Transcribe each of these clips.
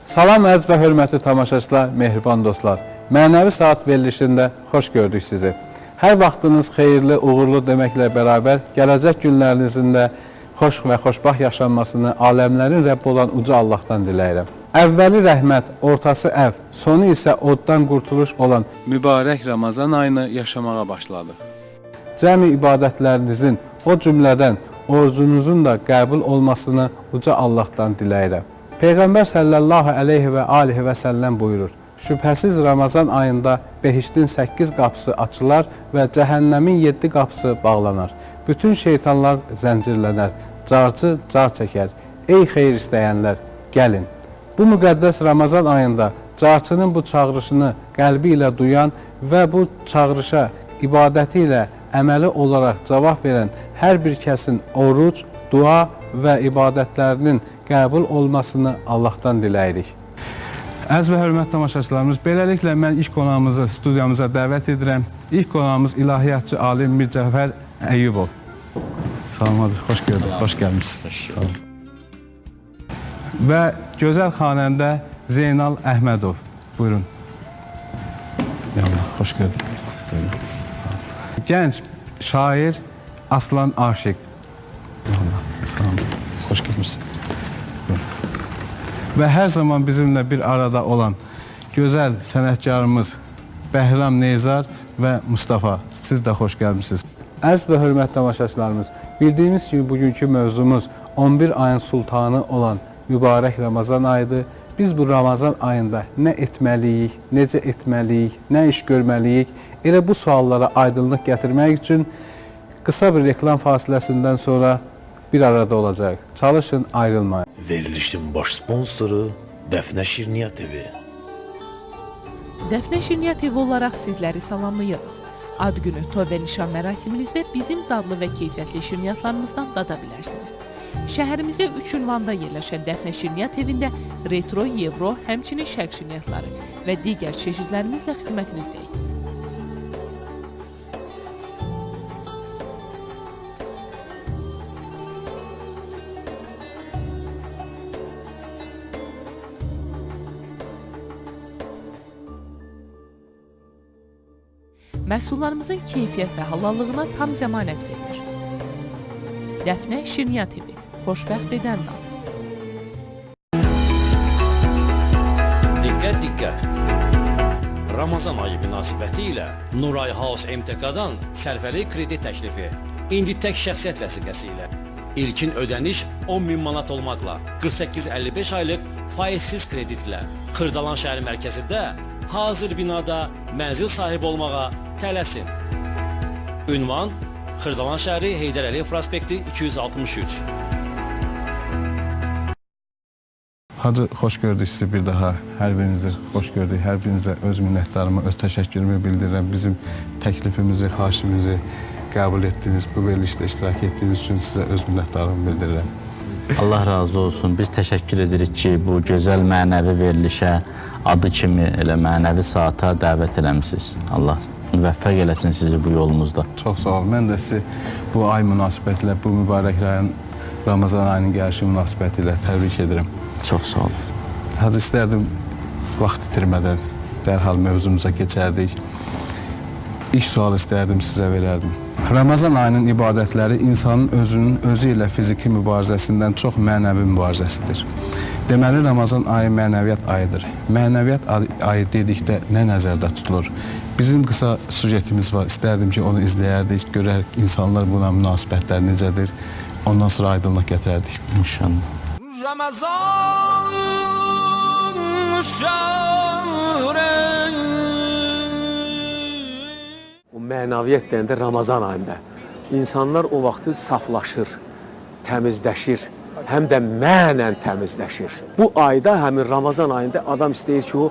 Salam əziz və hörmətli tamaşaçılar, mehriban dostlar. Mənəvi Saat verilişində xoş gördük sizi. Hər vaxtınız xeyirli, uğurlu deməklə bərabər gələcək günlərinizin də xoş və xoşbaxt yaşanmasını aləmlərin Rəbbi olan uca Allahdan diləyirəm. Əvvəli rəhmət, ortası əv, sonu isə oddan qurtuluş olan mübarək Ramazan ayını yaşamağa başladıq. Cəmi ibadətlərinizin, o cümlədən orucunuzun da qəbul olmasını uca Allahdan diləyirəm. Peyğəmbər sallallahu əleyhi və alihi və səlləm buyurur: Şübhəsiz Ramazan ayında behiştin 8 qapısı açılar və cəhənnəmin 7 qapısı bağlanar. Bütün şeytanlar zəncirlənər, carçı car çəkər. Ey xeyir istəyənlər, gəlin. Bu müqəddəs Ramazan ayında carçının bu çağırışını qəlbi ilə duyan və bu çağırışa ibadəti ilə əməli olaraq cavab verən hər bir kəsin oruc, dua və ibadətlərinin qəbul olmasını Allahdan diləyirik. Əziz və hörmətli tamaşaçılarımız, beləliklə mən ilk qonağımızı studiyamıza dəvət edirəm. İlk qonağımız ilahiyyatçı alim Mircəfər Əyyubov. Salam hacı, xoş gördük, xoş gəlmisiniz. Sağ olun. Və gözəl xanəndə Zeynal Əhmədov. Buyurun. Yallah, xoş gördük. Buyurun. Sağ olun. Gənc şair Aslan Aşiq. Yallah, sağ olun. Xoş gəlmisiniz. Buyurun. Və hər zaman bizimlə bir arada olan gözəl sənətkarımız Bəhram Neyzar və Mustafa. Siz də xoş gəlmisiniz. Əziz və hörmətli tamaşaçılarımız, bildiyimiz kimi bugünkü mövzumuz 11 ayın sultanı olan mübarək Ramazan ayıdır. Biz bu Ramazan ayında nə etməliyik, necə etməliyik, nə iş görməliyik? Elə bu suallara aydınlıq gətirmək üçün qısa bir reklam fasiləsindən sonra bir arada olacaq. Çalışın, ayrılmayın. Verilişin baş sponsoru Dəfnə Şirniyyat Evi. Dəfnə Şirniyyat Evi olaraq sizləri salamlayırıq. Ad günü, toy və nişan mərasiminizdə bizim dadlı və keyfiyyətli şirniyyatlarımızdan dada bilərsiniz. Şəhərimizdə 3 ünvanda yerləşən Dəfnə Şirniyyat Evində retro, evro, həmçinin şərq şirniyyatları və digər çeşidlərimizlə xidmətinizdəyik. Məhsullarımızın keyfiyyət və halallığına tam zəmanət verilir. Dəfnə Şirniyyat Evi, xoşbəxt edən dad. Diqqət, diqqət! Ramazan ayı münasibəti ilə Nuray House MTK-dan sərfəli kredit təklifi. İndi tək şəxsiyyət vəsiqəsi ilə. İlkin ödəniş 10 min manat olmaqla 48-55 aylıq faizsiz kreditlə Xırdalan şəhər mərkəzində hazır binada mənzil sahibi olmağa tələsin. Ünvan Xırdalan şəhəri Heydər Əliyev prospekti 263. Hacı, xoş gördük sizi bir daha. Hər birinizi xoş gördük. Hər birinizə öz minnətdarımı, öz təşəkkürümü bildirirəm. Bizim təklifimizi, xahişimizi qəbul etdiniz, bu verilişdə iştirak etdiyiniz üçün sizə öz minnətdarımı bildirirəm. Allah razı olsun. Biz təşəkkür edirik ki, bu gözəl mənəvi verilişə adı kimi elə mənəvi saata dəvət eləmisiniz. Allah müvəffəq eləsin sizi bu yolunuzda. Çox sağ olun. Mən də sizi bu ay münasibətilə, bu mübarək ayın Ramazan ayının gəlişi münasibətilə təbrik edirəm. Çox sağ olun. Hacı, istərdim vaxt itirmədən dərhal mövzumuza keçərdik. İlk sual istərdim sizə verərdim. Ramazan ayının ibadətləri insanın özünün özü ilə fiziki mübarizəsindən çox mənəvi mübarizəsidir. Deməli, Ramazan ayı mənəviyyat ayıdır. Mənəviyyat ayı dedikdə nə nəzərdə tutulur? Bizim qısa sujetimiz var. İstərdim ki, onu izləyərdik, görərdik insanlar buna münasibətləri necədir. Ondan sonra aydınlıq gətirərdik. İnşallah. Ramazan şəhri. O mənəviyyat deyəndə Ramazan ayında insanlar o vaxtı saflaşır, təmizləşir, həm də mənən təmizləşir. Bu ayda, həmin Ramazan ayında adam istəyir ki,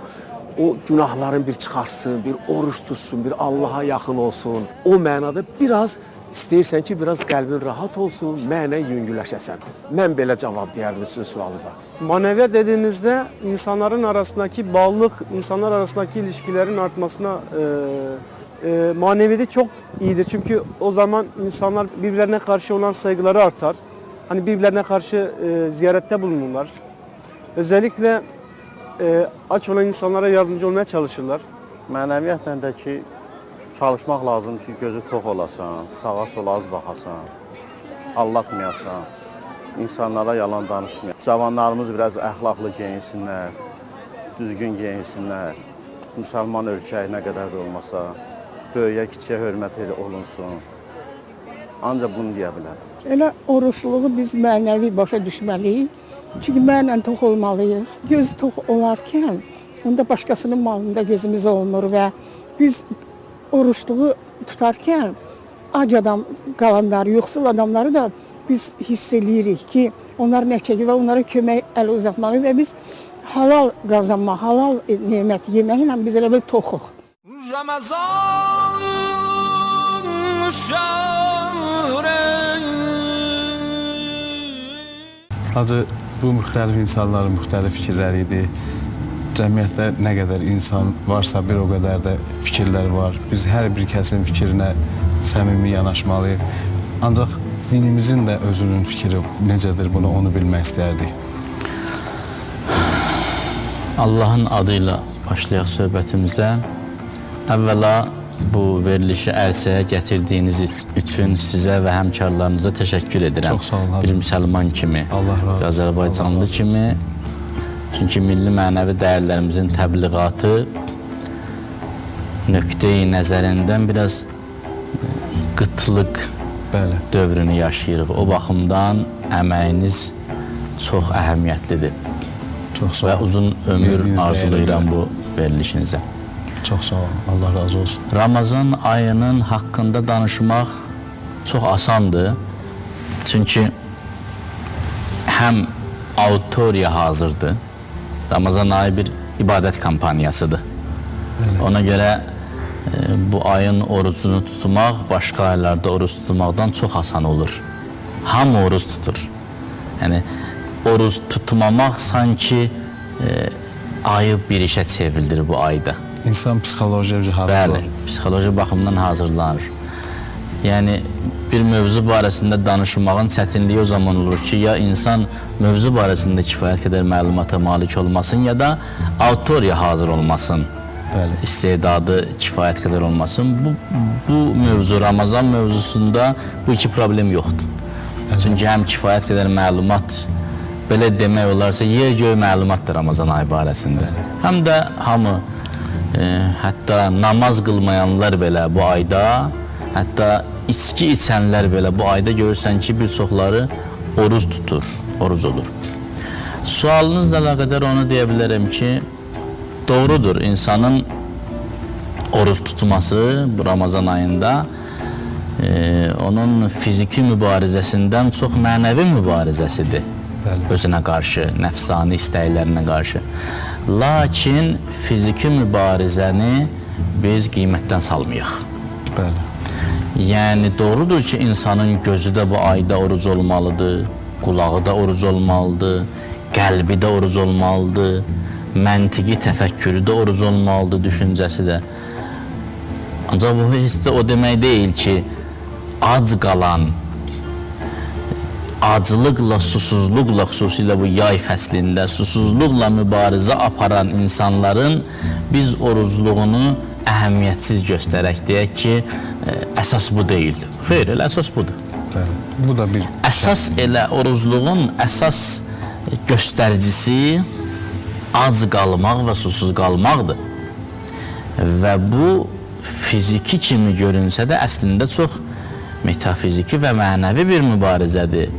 o günahların bir çıxarsın, bir oruç tutsun, bir Allaha yaxın olsun. O mənada biraz istəyirsən ki, biraz qəlbin rahat olsun, mənən yüngülləşəsən. Mən belə cavab deyərdim sizin sualınıza. Maneviyat dediğimizde insanların arasındaki bağlılık, insanlar arasındaki ilişkilerin artmasına maneviyeti çok iyidir. Çünkü o zaman insanlar birbirlerine karşı olan saygıları artar. Hani birbirlerine karşı ziyarette bulunurlar. Özellikle aç olan insanlara yardımcı olmaya çalışırlar. Mənəviyyatla da ki, çalışmaq lazımdır ki, gözü tox olasan, sağa sola az baxasan, aldatmayasan, insanlara yalan danışmayasan. Cavanlarımız biraz əxlaqlı geyinsinlər, düzgün geyinsinlər. Müsəlman ölkəyi nə qədər də olmasa, böyüyə kiçiyə hörmət elə olunsun. Ancaq bunu deyə bilərəm. Elə oruçluğu biz mənəvi başa düşməliyik. Çünki mənən tox olmalıyıq. Göz tox olarkən onda başqasının malında gözümüz olmur və biz oruçluğu tutarkən ac adam qalanları, yoxsul adamları da biz hiss eləyirik ki, onlar nə çəkir və onlara kömək əl uzatmalıyıq və biz halal qazanma, halal nemət yeməklə biz elə bil toxuq. Ramazan şəhri. Hacı, bu müxtəlif insanların müxtəlif fikirləri idi. Cəmiyyətdə nə qədər insan varsa bir o qədər də fikirlər var. Biz hər bir kəsin fikrinə səmimi yanaşmalıyıq. Ancaq dinimizin də özünün fikri necədir bunu onu bilmək istərdik. Allahın adıyla başlayaq söhbətimizə. Əvvəla bu verilişi ərsəyə gətirdiyiniz üçün sizə və həmkarlarınıza təşəkkür edirəm. Çox sağ olun, hacı. Bir müsəlman kimi, Allah razı olsun. bir Azərbaycanlı Allah razı kimi. Çünki milli mənəvi dəyərlərimizin təbliğatı nöqteyi nəzərindən biraz qıtlıq Bəli. dövrünü yaşayırıq. O baxımdan əməyiniz çox əhəmiyyətlidir. Çox sağ Və olun. uzun ömür Verdiyiniz dəyərə arzulayıram görə. bu verilişinizə. Çox sağ olun. Allah razı olsun. Ramazan ayının haqqında danışmaq çox asandır. Çünki həm auditoriya hazırdır. Ramazan ayı bir ibadət kampaniyasıdır. Ona görə bu ayın orucunu tutmaq başqa aylarda oruc tutmaqdan çox asan olur. Hamı oruc tutur. Yəni oruc tutmamaq sanki ayıb bir işə çevrilir bu ayda. İnsan psixoloji hazır Bəli, olur. psixoloji baxımdan hazırlanır. Yəni bir mövzu barəsində danışmağın çətinliyi o zaman olur ki, ya insan mövzu barəsində kifayət qədər məlumata malik olmasın, ya da auditoriya hazır olmasın. Bəli. İstedadı kifayət qədər olmasın. Bu mövzu, Ramazan mövzusunda bu iki problem yoxdur. Çünki həm kifayət qədər məlumat, belə demək olarsa, yer göy məlumatdır Ramazan ayı barəsində. Həm də hamı, hətta namaz qılmayanlar belə bu ayda, hətta içki içənlər belə bu ayda görürsən ki, bir çoxları oruc tutur, oruc olur. Sualınızla əlaqədar onu deyə bilərəm ki, doğrudur, insanın oruc tutması bu Ramazan ayında onun fiziki mübarizəsindən çox mənəvi mübarizəsidir. Bəli. Özünə qarşı, nəfsani istəklərinə qarşı. Lakin fiziki mübarizəni biz qiymətdən salmayaq. Bəli. Yəni doğrudur ki, insanın gözü də bu ayda oruc olmalıdır, qulağı da oruc olmalıdır, qəlbi də oruc olmalıdır, məntiqi təfəkkürü də oruc olmalıdır, düşüncəsi də. Ancaq bu heç də o demək deyil ki, ac qalan, aclıqla, susuzluqla, xüsusilə bu yay fəslində susuzluqla mübarizə aparan insanların biz orucluğunu əhəmiyyətsiz göstərək, deyək ki, əsas bu deyil. Xeyr, elə əsas budur. Bəli. Bu da bir Əsas elə orucluğun əsas göstəricisi ac qalmaq və susuz qalmaqdır. Və bu fiziki kimi görünsə də əslində çox metafiziki və mənəvi bir mübarizədir.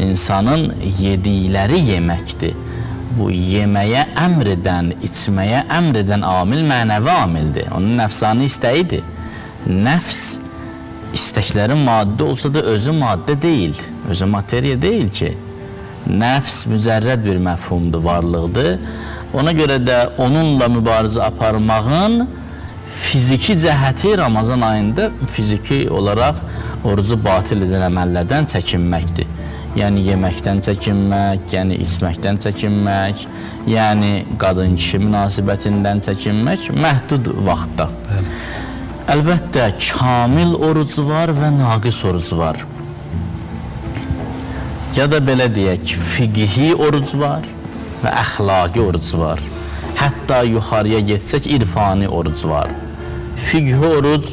İnsanın yedikləri yeməkdir. Bu yeməyə əmr edən, içməyə əmr edən amil mənəvi amildir. Onun nəfsani istəyidir. Nəfs istəkləri maddə olsa da özü maddə deyil, özü materiya deyil ki. Nəfs mücərrəd bir məfhumdur, varlıqdır. Ona görə də onunla mübarizə aparmağın fiziki cəhəti Ramazan ayında fiziki olaraq orucu batil edən əməllərdən çəkinməkdir. Yəni yeməkdən çəkinmək, yəni içməkdən çəkinmək, yəni qadın-kişi münasibətindən çəkinmək məhdud vaxtda. Bəli. Əlbəttə, kamil oruc var və naqis oruc var. Ya da belə deyək, fiqhi oruc var, və əxlaqi oruc var. Hətta yuxarıya getsək irfani oruc var. Fiqhi oruc,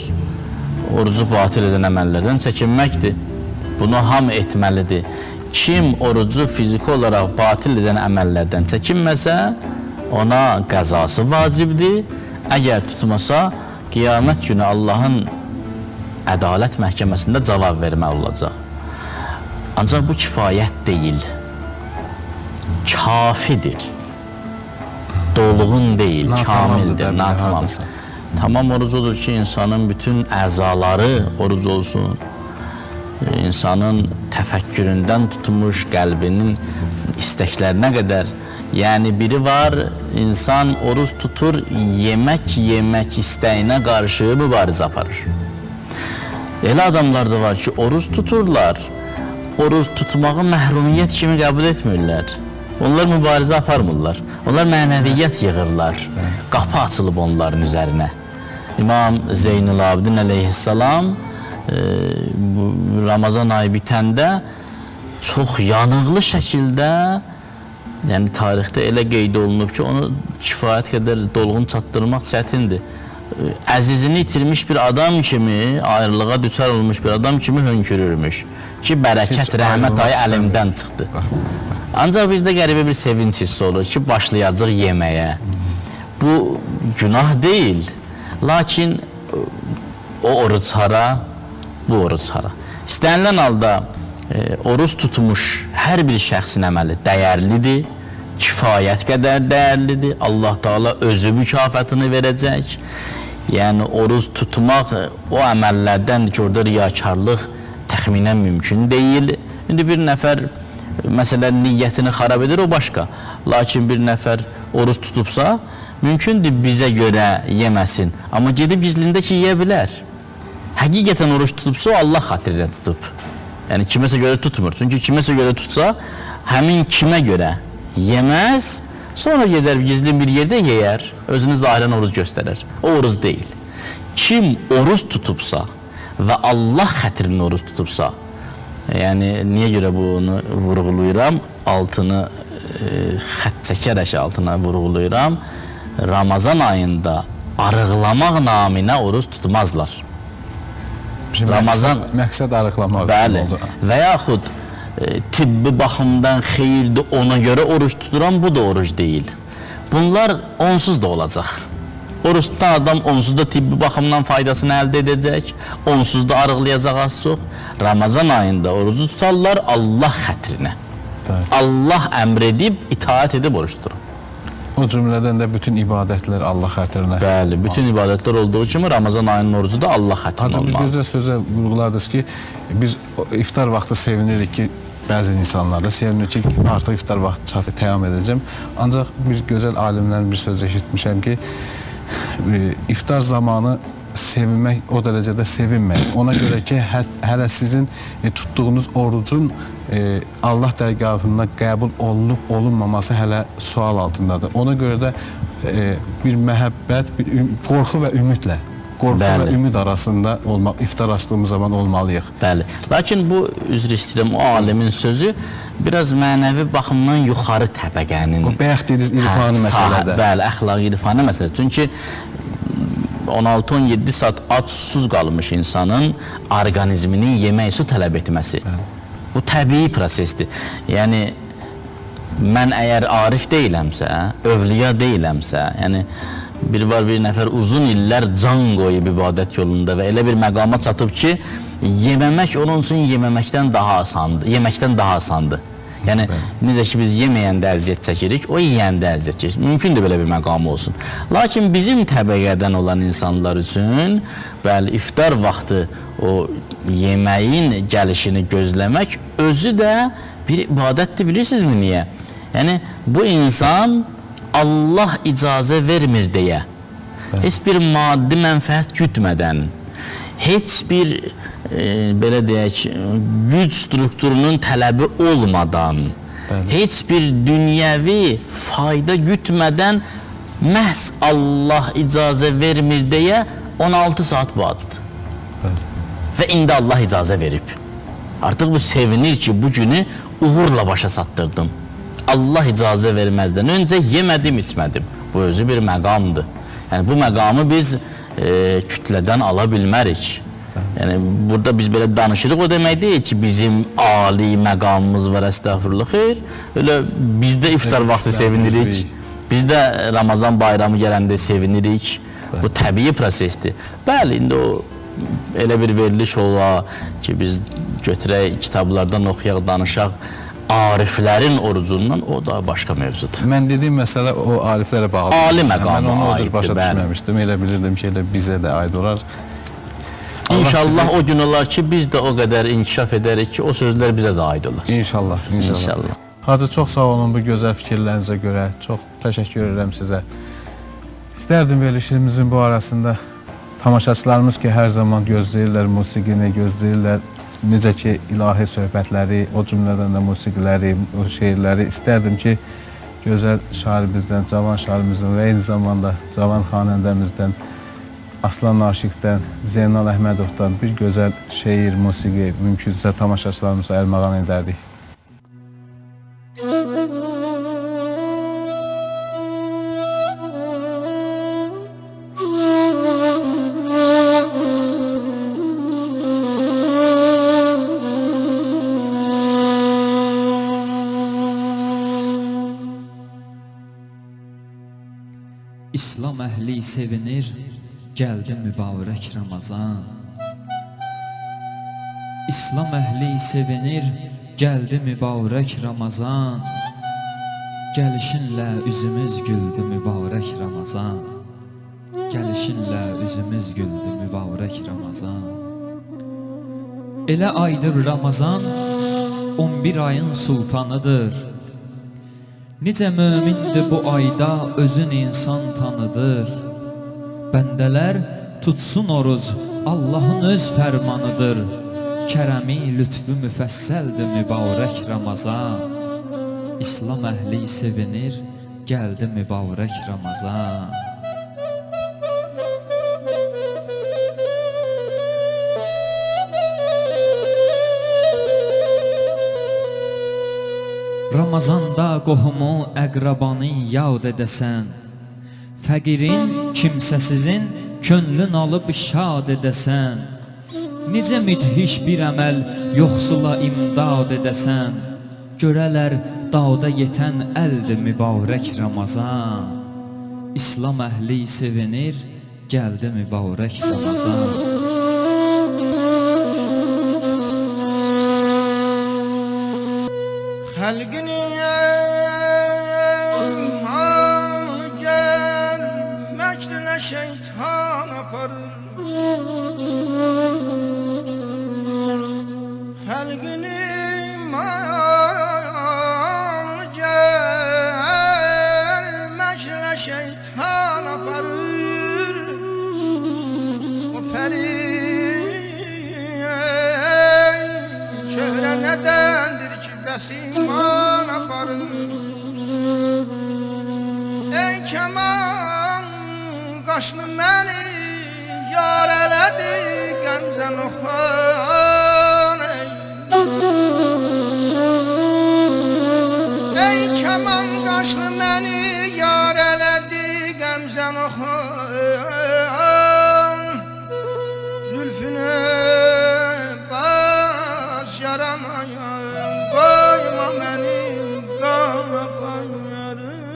orucu batil edən əməllərdən çəkinməkdir. Bunu hamı etməlidir. Kim orucu fiziki olaraq batil edən əməllərdən çəkinməsə, ona qəzası vacibdir. Əgər tutmasa, qiyamət günü Allahın ədalət məhkəməsində cavab verməli olacaq. Ancaq bu kifayət deyil, kafidir. Dolğun deyil, kamildir, natamam. Tamam oruc odur ki, insanın bütün əzaları oruc olsun. İnsanın təfəkküründən tutmuş, qəlbinin istəklərinə qədər. Yəni biri var, insan oruc tutur, yemək yemək istəyinə qarşı mübarizə aparır. Elə adamlar da var ki, oruc tuturlar, oruc tutmağı məhrumiyyət kimi qəbul etmirlər. Onlar mübarizə aparmırlar. Onlar mənəviyyət yığırlar. Qapı açılıb onların üzərinə. İmam Zeynül Abidin əleyhissalam Ramazan ayı bitəndə çox yanıqlı şəkildə, yəni tarixdə elə qeyd olunub ki, onu kifayət qədər dolğun çatdırmaq çətindir. Əzizini itirmiş bir adam kimi, ayrılığa düçar olmuş bir adam kimi hönkürürmüş ki, bərəkət, rəhmət ayı əlimdən çıxdı. Ancaq bizdə qəribə bir sevinç hissi olur ki, başlayacaq yeməyə. Bu günah deyil, lakin o oruc hara, bu oruc hara. İstənilən halda oruc tutmuş hər bir şəxsin əməli dəyərlidir, kifayət qədər dəyərlidir. Allah Teala özü mükafatını verəcək. Yəni oruc tutmaq o əməllərdəndir ki, orada riyakarlıq təxminən mümkün deyil. İndi bir nəfər məsələn niyyətini xarab edir, o başqa. Lakin bir nəfər oruc tutubsa, mümkündür bizə görə yeməsin. Amma gedib gizlində ki, yeyə bilər. Həqiqətən oruc tutubsa, o Allah xatirinə tutub. Yəni kiməsə görə tutmur. Çünki kiməsə görə tutsa, həmin kimə görə yeməz, sonra gedər gizli bir yerdə yeyər, özünü zahirən oruc göstərər. O oruc deyil. Kim oruc tutubsa və Allah xatirinə oruc tutubsa, yəni niyə görə bunu vurğulayıram? Altını xətt çəkərək altına vurğulayıram. Ramazan ayında arıqlamaq naminə oruc tutmazlar. Ramazan məqsəd arıqlamaq üçün oldu. Və yaxud tibbi baxımdan xeyirdir, ona görə oruc tuturam, bu da oruc deyil. Bunlar onsuz da olacaq. Oruc tutan adam onsuz da tibbi baxımdan faydasını əldə edəcək, onsuz da arıqlayacaq az çox. Ramazan ayında orucu tutarlar Allah xətrinə. Bəli. Allah əmr edib, itaat edib oruc tutur. O cümlədən də bütün ibadətlər Allah xətrinə. Bəli, bütün ibadətlər olduğu kimi Ramazan ayının orucu da Allah xətrinə olmalıdır. Hacı, bir gözəl sözə vurğuladınız ki, biz iftar vaxtı sevinirik ki, bəzi insanlar da sevinir ki, artıq iftar vaxtı çatı təam edəcəm. Ancaq bir gözəl alimdən bir söz eşitmişəm ki, iftar zamanı sevinmək o dərəcədə sevinməyin. Ona görə ki, hələ sizin tutduğunuz orucun Allah dərgahında qəbul olunub olunmaması hələ sual altındadır. Ona görə də bir məhəbbət, bir qorxu və ümidlə, qorxu Bəli. və ümid arasında olmaq, iftar açdığımız zaman olmalıyıq. Bəli. Lakin bu, üzr istəyirəm, o alimin sözü biraz mənəvi baxımdan yuxarı təbəqənin. O bayaq dediniz irfani məsələdə. Bəli, əxlaqi irfani məsələ. Çünki 16-17 saat ac susuz qalmış insanın orqanizminin yemək su tələb etməsi. Bəli. Bu təbii prosesdir. Yəni, mən əgər arif deyiləmsə, övliya deyiləmsə, yəni bir var bir nəfər uzun illər can qoyub ibadət yolunda və elə bir məqama çatıb ki, yeməmək onun üçün yeməməkdən daha asandır, yeməkdən daha asandır. Yəni, necə ki biz yeməyəndə əziyyət çəkirik, o yeyəndə əziyyət çəkirik. Mümkündür belə bir məqam olsun. Lakin bizim təbəqədən olan insanlar üçün, bəli, iftar vaxtı o yeməyin gəlişini gözləmək özü də bir ibadətdir, bilirsinizmi niyə? Yəni, bu insan Allah icazə vermir deyə, heç bir maddi mənfəət gütmədən, heç bir belə deyək, güc strukturunun tələbi olmadan, Bəli. heç bir dünyəvi fayda gütmədən məhz Allah icazə vermir deyə 16 saat bu acdır. Bəli. Və indi Allah icazə verib. Artıq bu sevinir ki, bu günü uğurla başa çatdırdım. Allah icazə verməzdən öncə yemədim, içmədim. Bu özü bir məqamdır. Yəni bu məqamı biz kütlədən ala bilmərik. Yəni burada biz belə danışırıq, o demək deyil ki, bizim ali məqamımız var, əstəğfurullah. Xeyr, elə biz də iftar vaxtı sevinirik. Biz də Ramazan bayramı gələndə sevinirik. Bu təbii prosesdir. Bəli, indi o elə bir veriliş ola ki, biz götürək kitablardan oxuyaq, danışaq ariflərin orucundan, o da başqa mövzudur. Mən dediyim məsələ o ariflərə bağlı. Ali məqama Mən onu o cür aiddir, başa bəli. düşməmişdim. Elə bilirdim ki, elə bizə də aid olar. İnşallah o gün olar ki, biz də o qədər inkişaf edərik ki, o sözlər bizə də aid olar. İnşallah, inşallah. İnşallah. Hacı, çox sağ olun bu gözəl fikirlərinizə görə. Çox təşəkkür edirəm sizə. İstərdim verilişimizin bu arasında tamaşaçılarımız ki, hər zaman gözləyirlər musiqini, gözləyirlər necə ki ilahi söhbətləri, o cümlədən də musiqiləri, o şeirləri istərdim ki, gözəl şairimizdən, cavan şairimizdən və eyni zamanda cavan xanəndəmizdən Aslan Naşiqdən, Zeynal Əhmədovdan bir gözəl şeir, musiqi mümkünsə tamaşaçılarımıza ərmağan edərdik. İslam əhli sevinir, gəldi mübarək Ramazan. İslam əhli sevinir, gəldi mübarək Ramazan. Gəlişinlə üzümüz güldü mübarək Ramazan. Gəlişinlə üzümüz güldü mübarək Ramazan. Elə aydır Ramazan, 11 ayın sultanıdır. Necə mömindir bu ayda özün insan tanıdır. Bəndələr tutsun oruz, Allahın öz fərmanıdır. Kərəmi, lütfü müfəssəldir mübarək Ramazan. İslam əhli sevinir, gəldi mübarək Ramazan. Ramazanda qohumu, əqrabanı yad edəsən, fəqirin, kimsəsizin könlün alıb şad edəsən, necə müdhiş bir əməl yoxsula imdad edəsən, görələr dada yetən əldir mübarək Ramazan. İslam əhli sevinir, gəldi mübarək Ramazan. Xalqini gel, məkrinə şeytan aparır. Xalqini gel, məkrinə şeytan aparır. O pəri çöhrə nədəndir ki, bəs iman aparır. Ey kəman qaşlı məni yar elədi qəmzən oxan. Ey kəman qaşlı məni yar elədi qəmzən oxan. Zülfünü bas yaramayan, qoyma məni qan yarım.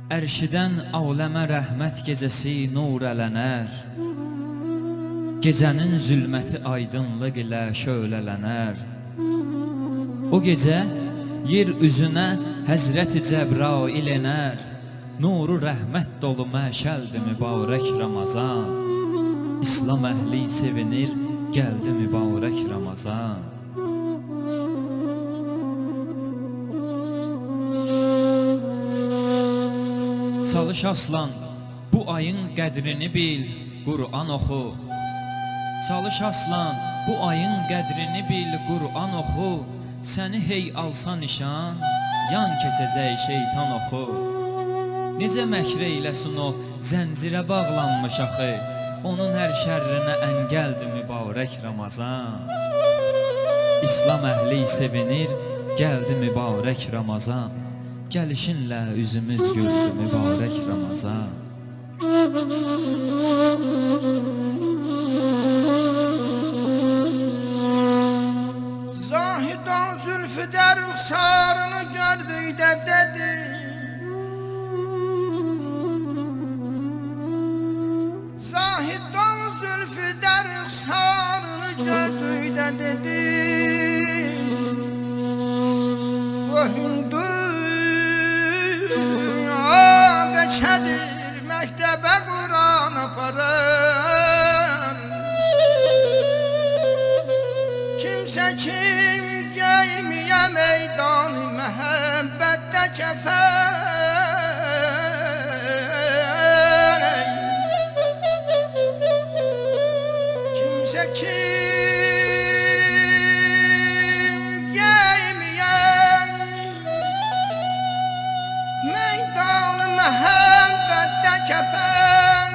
Ərşidən aləmə rəhmət gecəsi nur ələnər, gecənin zülməti aydınlıq ilə şölələnər. O gecə yer üzünə Həzrəti Cəbrail enər, nuru rəhmət dolu məşəldir mübarək Ramazan. İslam əhli sevinir, gəldi mübarək Ramazan. Çalış aslan, bu Bu ayın qədrini bil, Qur'an oxu. Çalış aslan, bu ayın qədrini bil, Qur'an oxu. Səni hey alsa nişan, yan keçəcək şeytan oxu. Necə məkr eyləsin o, zəncirə bağlanmış axı. Onun hər şərrinə əngəldir mübarək Ramazan. İslam əhli sevinir, gəldi mübarək Ramazan. Gəlişinlə üzümüz güldü mübarək Ramazan. Zahid ol zülfü der ruhsarını gördüydə dedi. Zahid ol zülfü der ruhsarını gördüydə dedi. Bu hündü beçədir, məktəbə Quran aparan. Kimsə kim geymiyə meydanı məhəbbətdə kəfən. Kimsə kim geymiyə meydanı məhəbbətdə kəfən.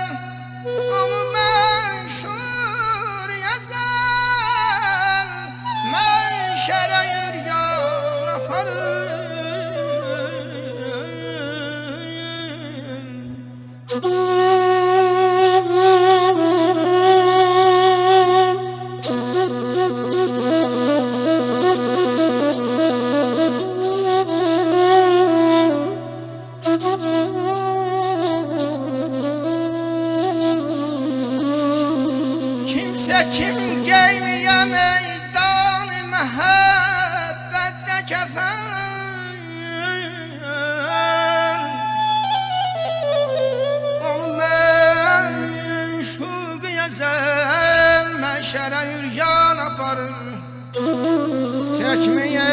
Onu məşhur yazan məşərə yüryan aparır. Kimsə kim geymiyə meydanı məhəbbətdə kəfən. Ol məşuq yazən məşərə yüryan aparır. Çəkməyən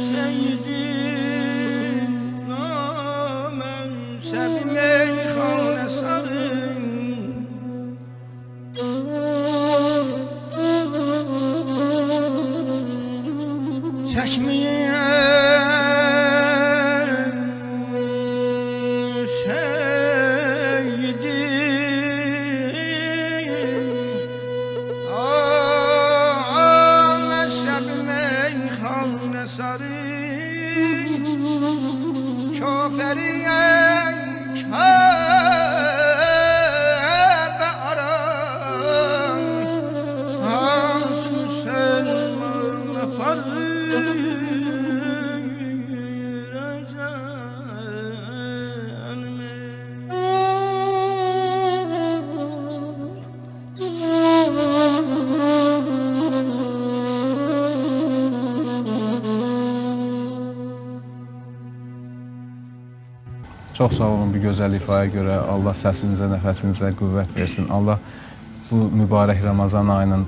seyyidin namənsəbi meyxanə sarın. Çəkməyən seyyidin məzhəbi meyxanə sarı. Kafiriyən Kəbə aran, hansı müsəlman aparır canımı. Çox sağ olun bu gözəl ifaya görə. Allah səsinizə, nəfəsinizə qüvvət versin. Allah bu mübarək Ramazan ayının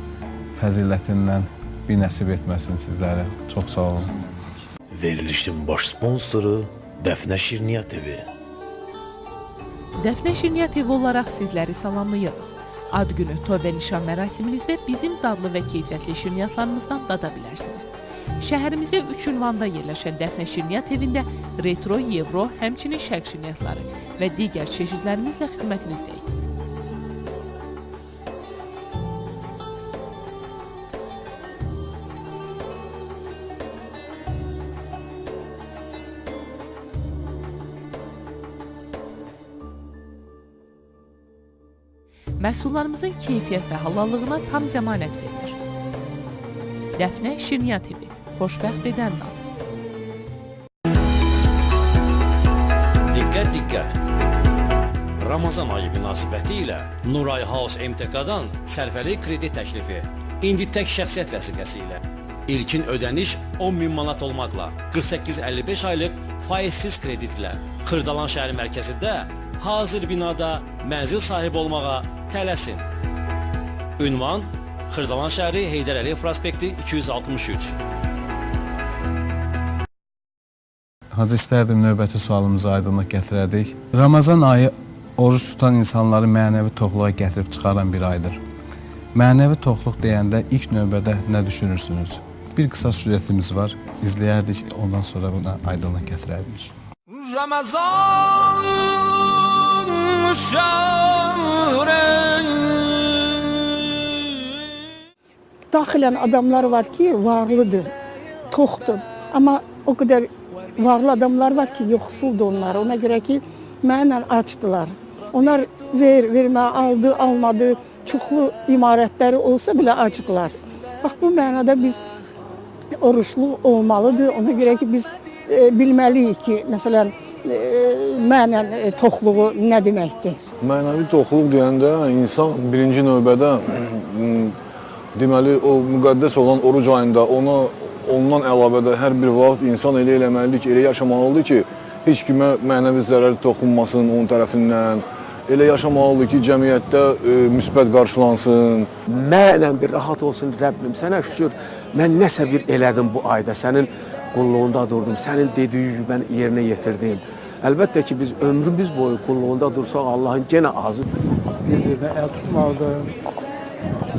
fəzilətindən bir nəsib etməsin sizlərə. Çox sağ olun. Verilişin baş sponsoru Dəfnə Şirniyyat Evi. Dəfnə Şirniyyat Evi olaraq sizləri salamlayırıq. Ad günü, toy və nişan mərasiminizdə bizim dadlı və keyfiyyətli şirniyyatlarımızdan dada bilərsiniz. Şəhərimizdə 3 ünvanda yerləşən Dəfnə Şirniyyat Evində retro, yevro, həmçinin şərq şirniyyatları və digər çeşidlərimizlə xidmətinizdəyik. Məhsullarımızın keyfiyyət və halallığına tam zəmanət verilir. Dəfnə Şirniyyat Evi, xoşbəxt edən ad. Diqqət, diqqət! Ramazan ayı münasibəti ilə Nuray House MTK-dan sərfəli kredit təklifi. İndi tək şəxsiyyət vəsiqəsi ilə. İlkin ödəniş 10.000 manat olmaqla 48-55 aylıq faizsiz kreditlə Xırdalan şəhər mərkəzində hazır binada mənzil sahibi olmağa tələsin. Ünvan Xırdalan şəhəri Heydər Əliyev prospekti 263. Hacı, istərdim növbəti sualımıza aydınlıq gətirərdik. Ramazan ayı oruc tutan insanları mənəvi toxluğa gətirib çıxaran bir aydır. Mənəvi toxluq deyəndə ilk növbədə nə düşünürsünüz? Bir qısa süjetimiz var, izləyərdik, ondan sonra buna aydınlıq gətirərdik. Ramazan şəhri. Daxilən adamlar var ki, varlıdır, toxdur. Amma o qədər varlı adamlar var ki, yoxsuldur onlar. Ona görə ki, mənlə acdılar. Onlar ver, vermə, aldı, almadı, çoxlu imarətləri olsa belə acdılar. Bax, bu mənada biz oruçlu olmalıdır. Ona görə ki, biz bilməliyik ki, məsələn, mənən toxluğu nə deməkdir? Mənəvi toxluq deyəndə insan birinci növbədə deməli, o müqəddəs olan oruc ayında ona, ondan əlavə də hər bir vaxt insan elə eləməlidir ki, elə yaşamalıdır ki, heç kimə mənəvi zərər toxunmasın onun tərəfindən. Elə yaşamalıdır ki, cəmiyyətdə müsbət qarşılansın. Mənən bir rahat olsun Rəbbim, sənə şükür, mən nəsə bir elədim bu ayda, sənin qulluğunda durdum, sənin dediyi mən yerinə yetirdim. Əlbəttə ki, biz ömrümüz boyu qulluğunda dursaq, Allahın genə azı. Bir-birinə əl tutmalıdır,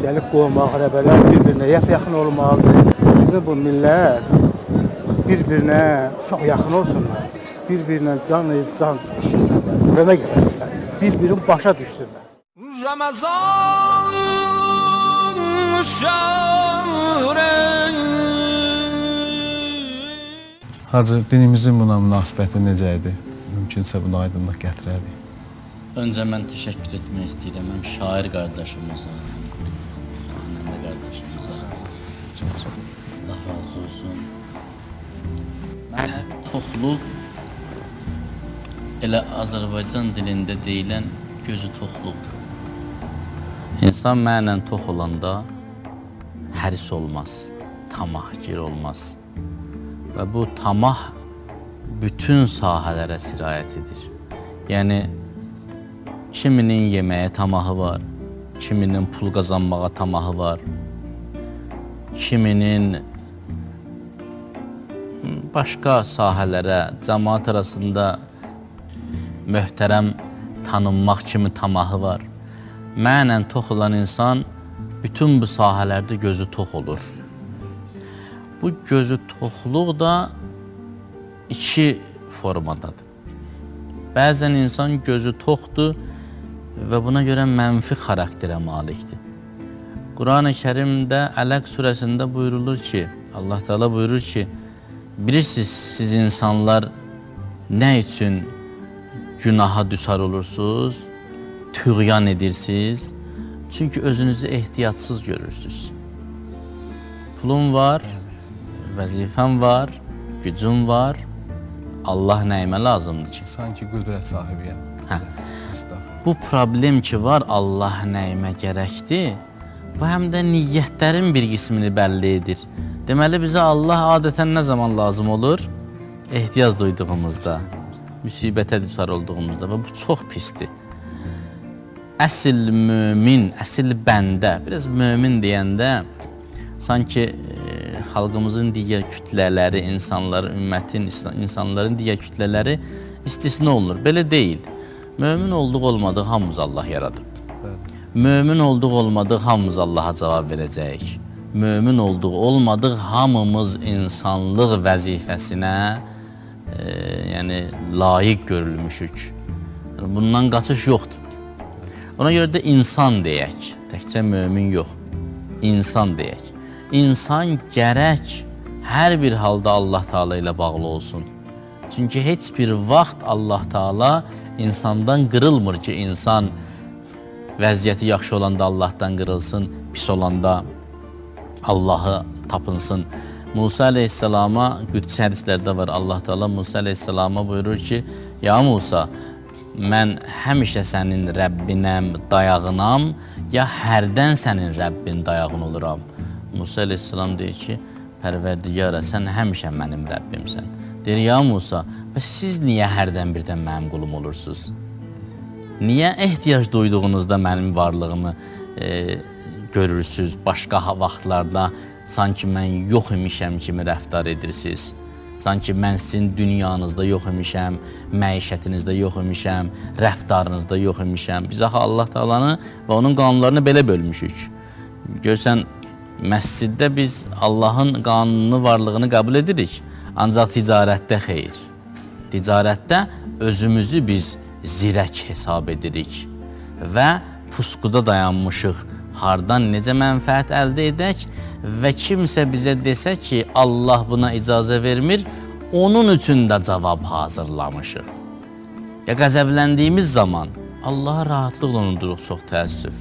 gəlib qohum əqrəbələr bir-birinə yaxın olmalıdır. Bizim bu millət bir-birinə çox yaxın olsunlar, bir-birinə can can eşitsinlər, kömək eləsinlər, bir-birini başa düşsünlər. Ramazan şəhri. Hacı, dinimizin buna münasibəti necə idi? Mümkünsə buna aydınlıq gətirərdik. Öncə mən təşəkkür etmək istəyirəm həm şair qardaşımıza, həm xanəndə qardaşımıza. Çox sağ olun. Allah razı olsun. Mənəvi toxluq elə Azərbaycan dilində deyilən gözü toxluqdur. İnsan mənən tox olanda həris olmaz, tamahgir olmaz. Və bu tamah bütün sahələrə sirayət edir. Yəni, kiminin yeməyə tamahı var, kiminin pul qazanmağa tamahı var, kiminin başqa sahələrə, cəmaat arasında möhtərəm tanınmaq kimi tamahı var. Mənən tox olan insan bütün bu sahələrdə gözü tox olur. Bu gözü toxluq da iki formadadır. Bəzən insan gözü toxdur və buna görə mənfi xarakterə malikdir. Quran-ı Kərimdə Ələq surəsində buyurulur ki, Allah Teala buyurur ki, bilirsiniz siz insanlar nə üçün günaha düçar olursunuz, tüğyan edirsiniz? Çünki özünüzü ehtiyatsız görürsünüz. Pulum var, vəzifəm var, gücüm var, Allah nəyimə lazımdır ki? Sanki qüdrət sahibiyəm. Hə. Bu problem ki var, Allah nəyimə gərəkdir, bu həm də niyyətlərin bir qismini bəlli edir. Deməli, bizə Allah adətən nə zaman lazım olur? Ehtiyac duyduğumuzda, müsibətə düçar olduğumuzda və bu çox pisdir. Əsl mömin, əsl bəndə, biraz mömin deyəndə sanki xalqımızın digər kütlələri, insanların, ümmətin, insanların digər kütlələri istisna olunur. Belə deyil. Mömin olduq olmadıq hamımız Allah yaradıb. Mömin olduq olmadıq hamımız Allaha cavab verəcəyik. Mömin olduq olmadıq hamımız insanlıq vəzifəsinə yəni layiq görülmüşük. Yəni, bundan qaçış yoxdur. Ona görə də insan deyək, təkcə mömin yox, insan deyək. İnsan gərək hər bir halda Allah Teala ilə bağlı olsun. Çünki heç bir vaxt Allah Teala insandan qırılmır ki, insan vəziyyəti yaxşı olanda Allahdan qırılsın, pis olanda Allahı tapınsın. Musa əleyhissalama qüdsi hədislərdə var. Allah Teala Musa əleyhissalama buyurur ki, ya Musa, mən həmişə sənin Rəbbinəm, dayağınam, ya hərdən sənin Rəbbin dayağın oluram. Musa əleyhissalam deyir ki, Pərverdigara, sən həmişə mənim Rəbbimsən. Deyir, ya Musa, bəs siz niyə hərdən birdən mənim qulum olursunuz? Niyə ehtiyac duyduğunuzda mənim varlığımı görürsünüz, başqa vaxtlarda sanki mən yox imişəm kimi rəftar edirsiniz? Sanki mən sizin dünyanızda yox imişəm, məişətinizdə yox imişəm, rəftarınızda yox imişəm. Biz axı Allah Taalanı və onun qanunlarını belə bölmüşük. Görsən, məsciddə biz Allahın qanununu, varlığını qəbul edirik. Ancaq ticarətdə xeyr. Ticarətdə özümüzü biz zirək hesab edirik və pusquda dayanmışıq. Hardan necə mənfəət əldə edək və kimsə bizə desə ki, Allah buna icazə vermir, onun üçün də cavab hazırlamışıq. Ya qəzəbləndiyimiz zaman Allahı rahatlıqla unuduruq, çox təəssüf.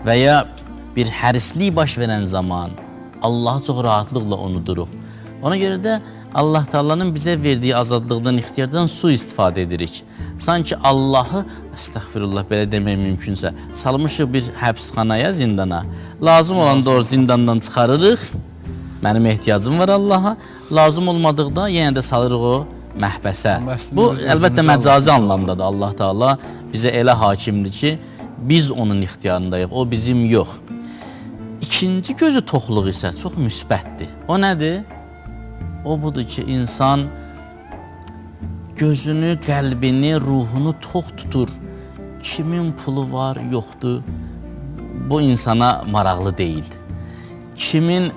Və ya bir hərislik baş verən zaman Allahı çox rahatlıqla unuduruq. Ona görə də Allah Taala'nın bizə verdiyi azadlıqdan, ixtiyardan sui-istifadə edirik. Sanki Allahı, əstəğfirullah, belə demək mümkünsə, salmışıq bir həbsxanaya, zindana. Lazım olanda o zindandan çıxarırıq. Mənim ehtiyacım var Allaha. Lazım olmadıqda yenə də salırıq o məhbəsə. Bu əlbəttə məcazi anlamdadır. Allah Taala bizə elə hakimdir ki, biz onun ixtiyarındayıq, o bizim yox. İkinci gözü toxluq isə çox müsbətdir. O nədir? O budur ki, insan gözünü, qəlbini, ruhunu tox tutur. Kimin pulu var, yoxdur, bu insana maraqlı deyil. Kimin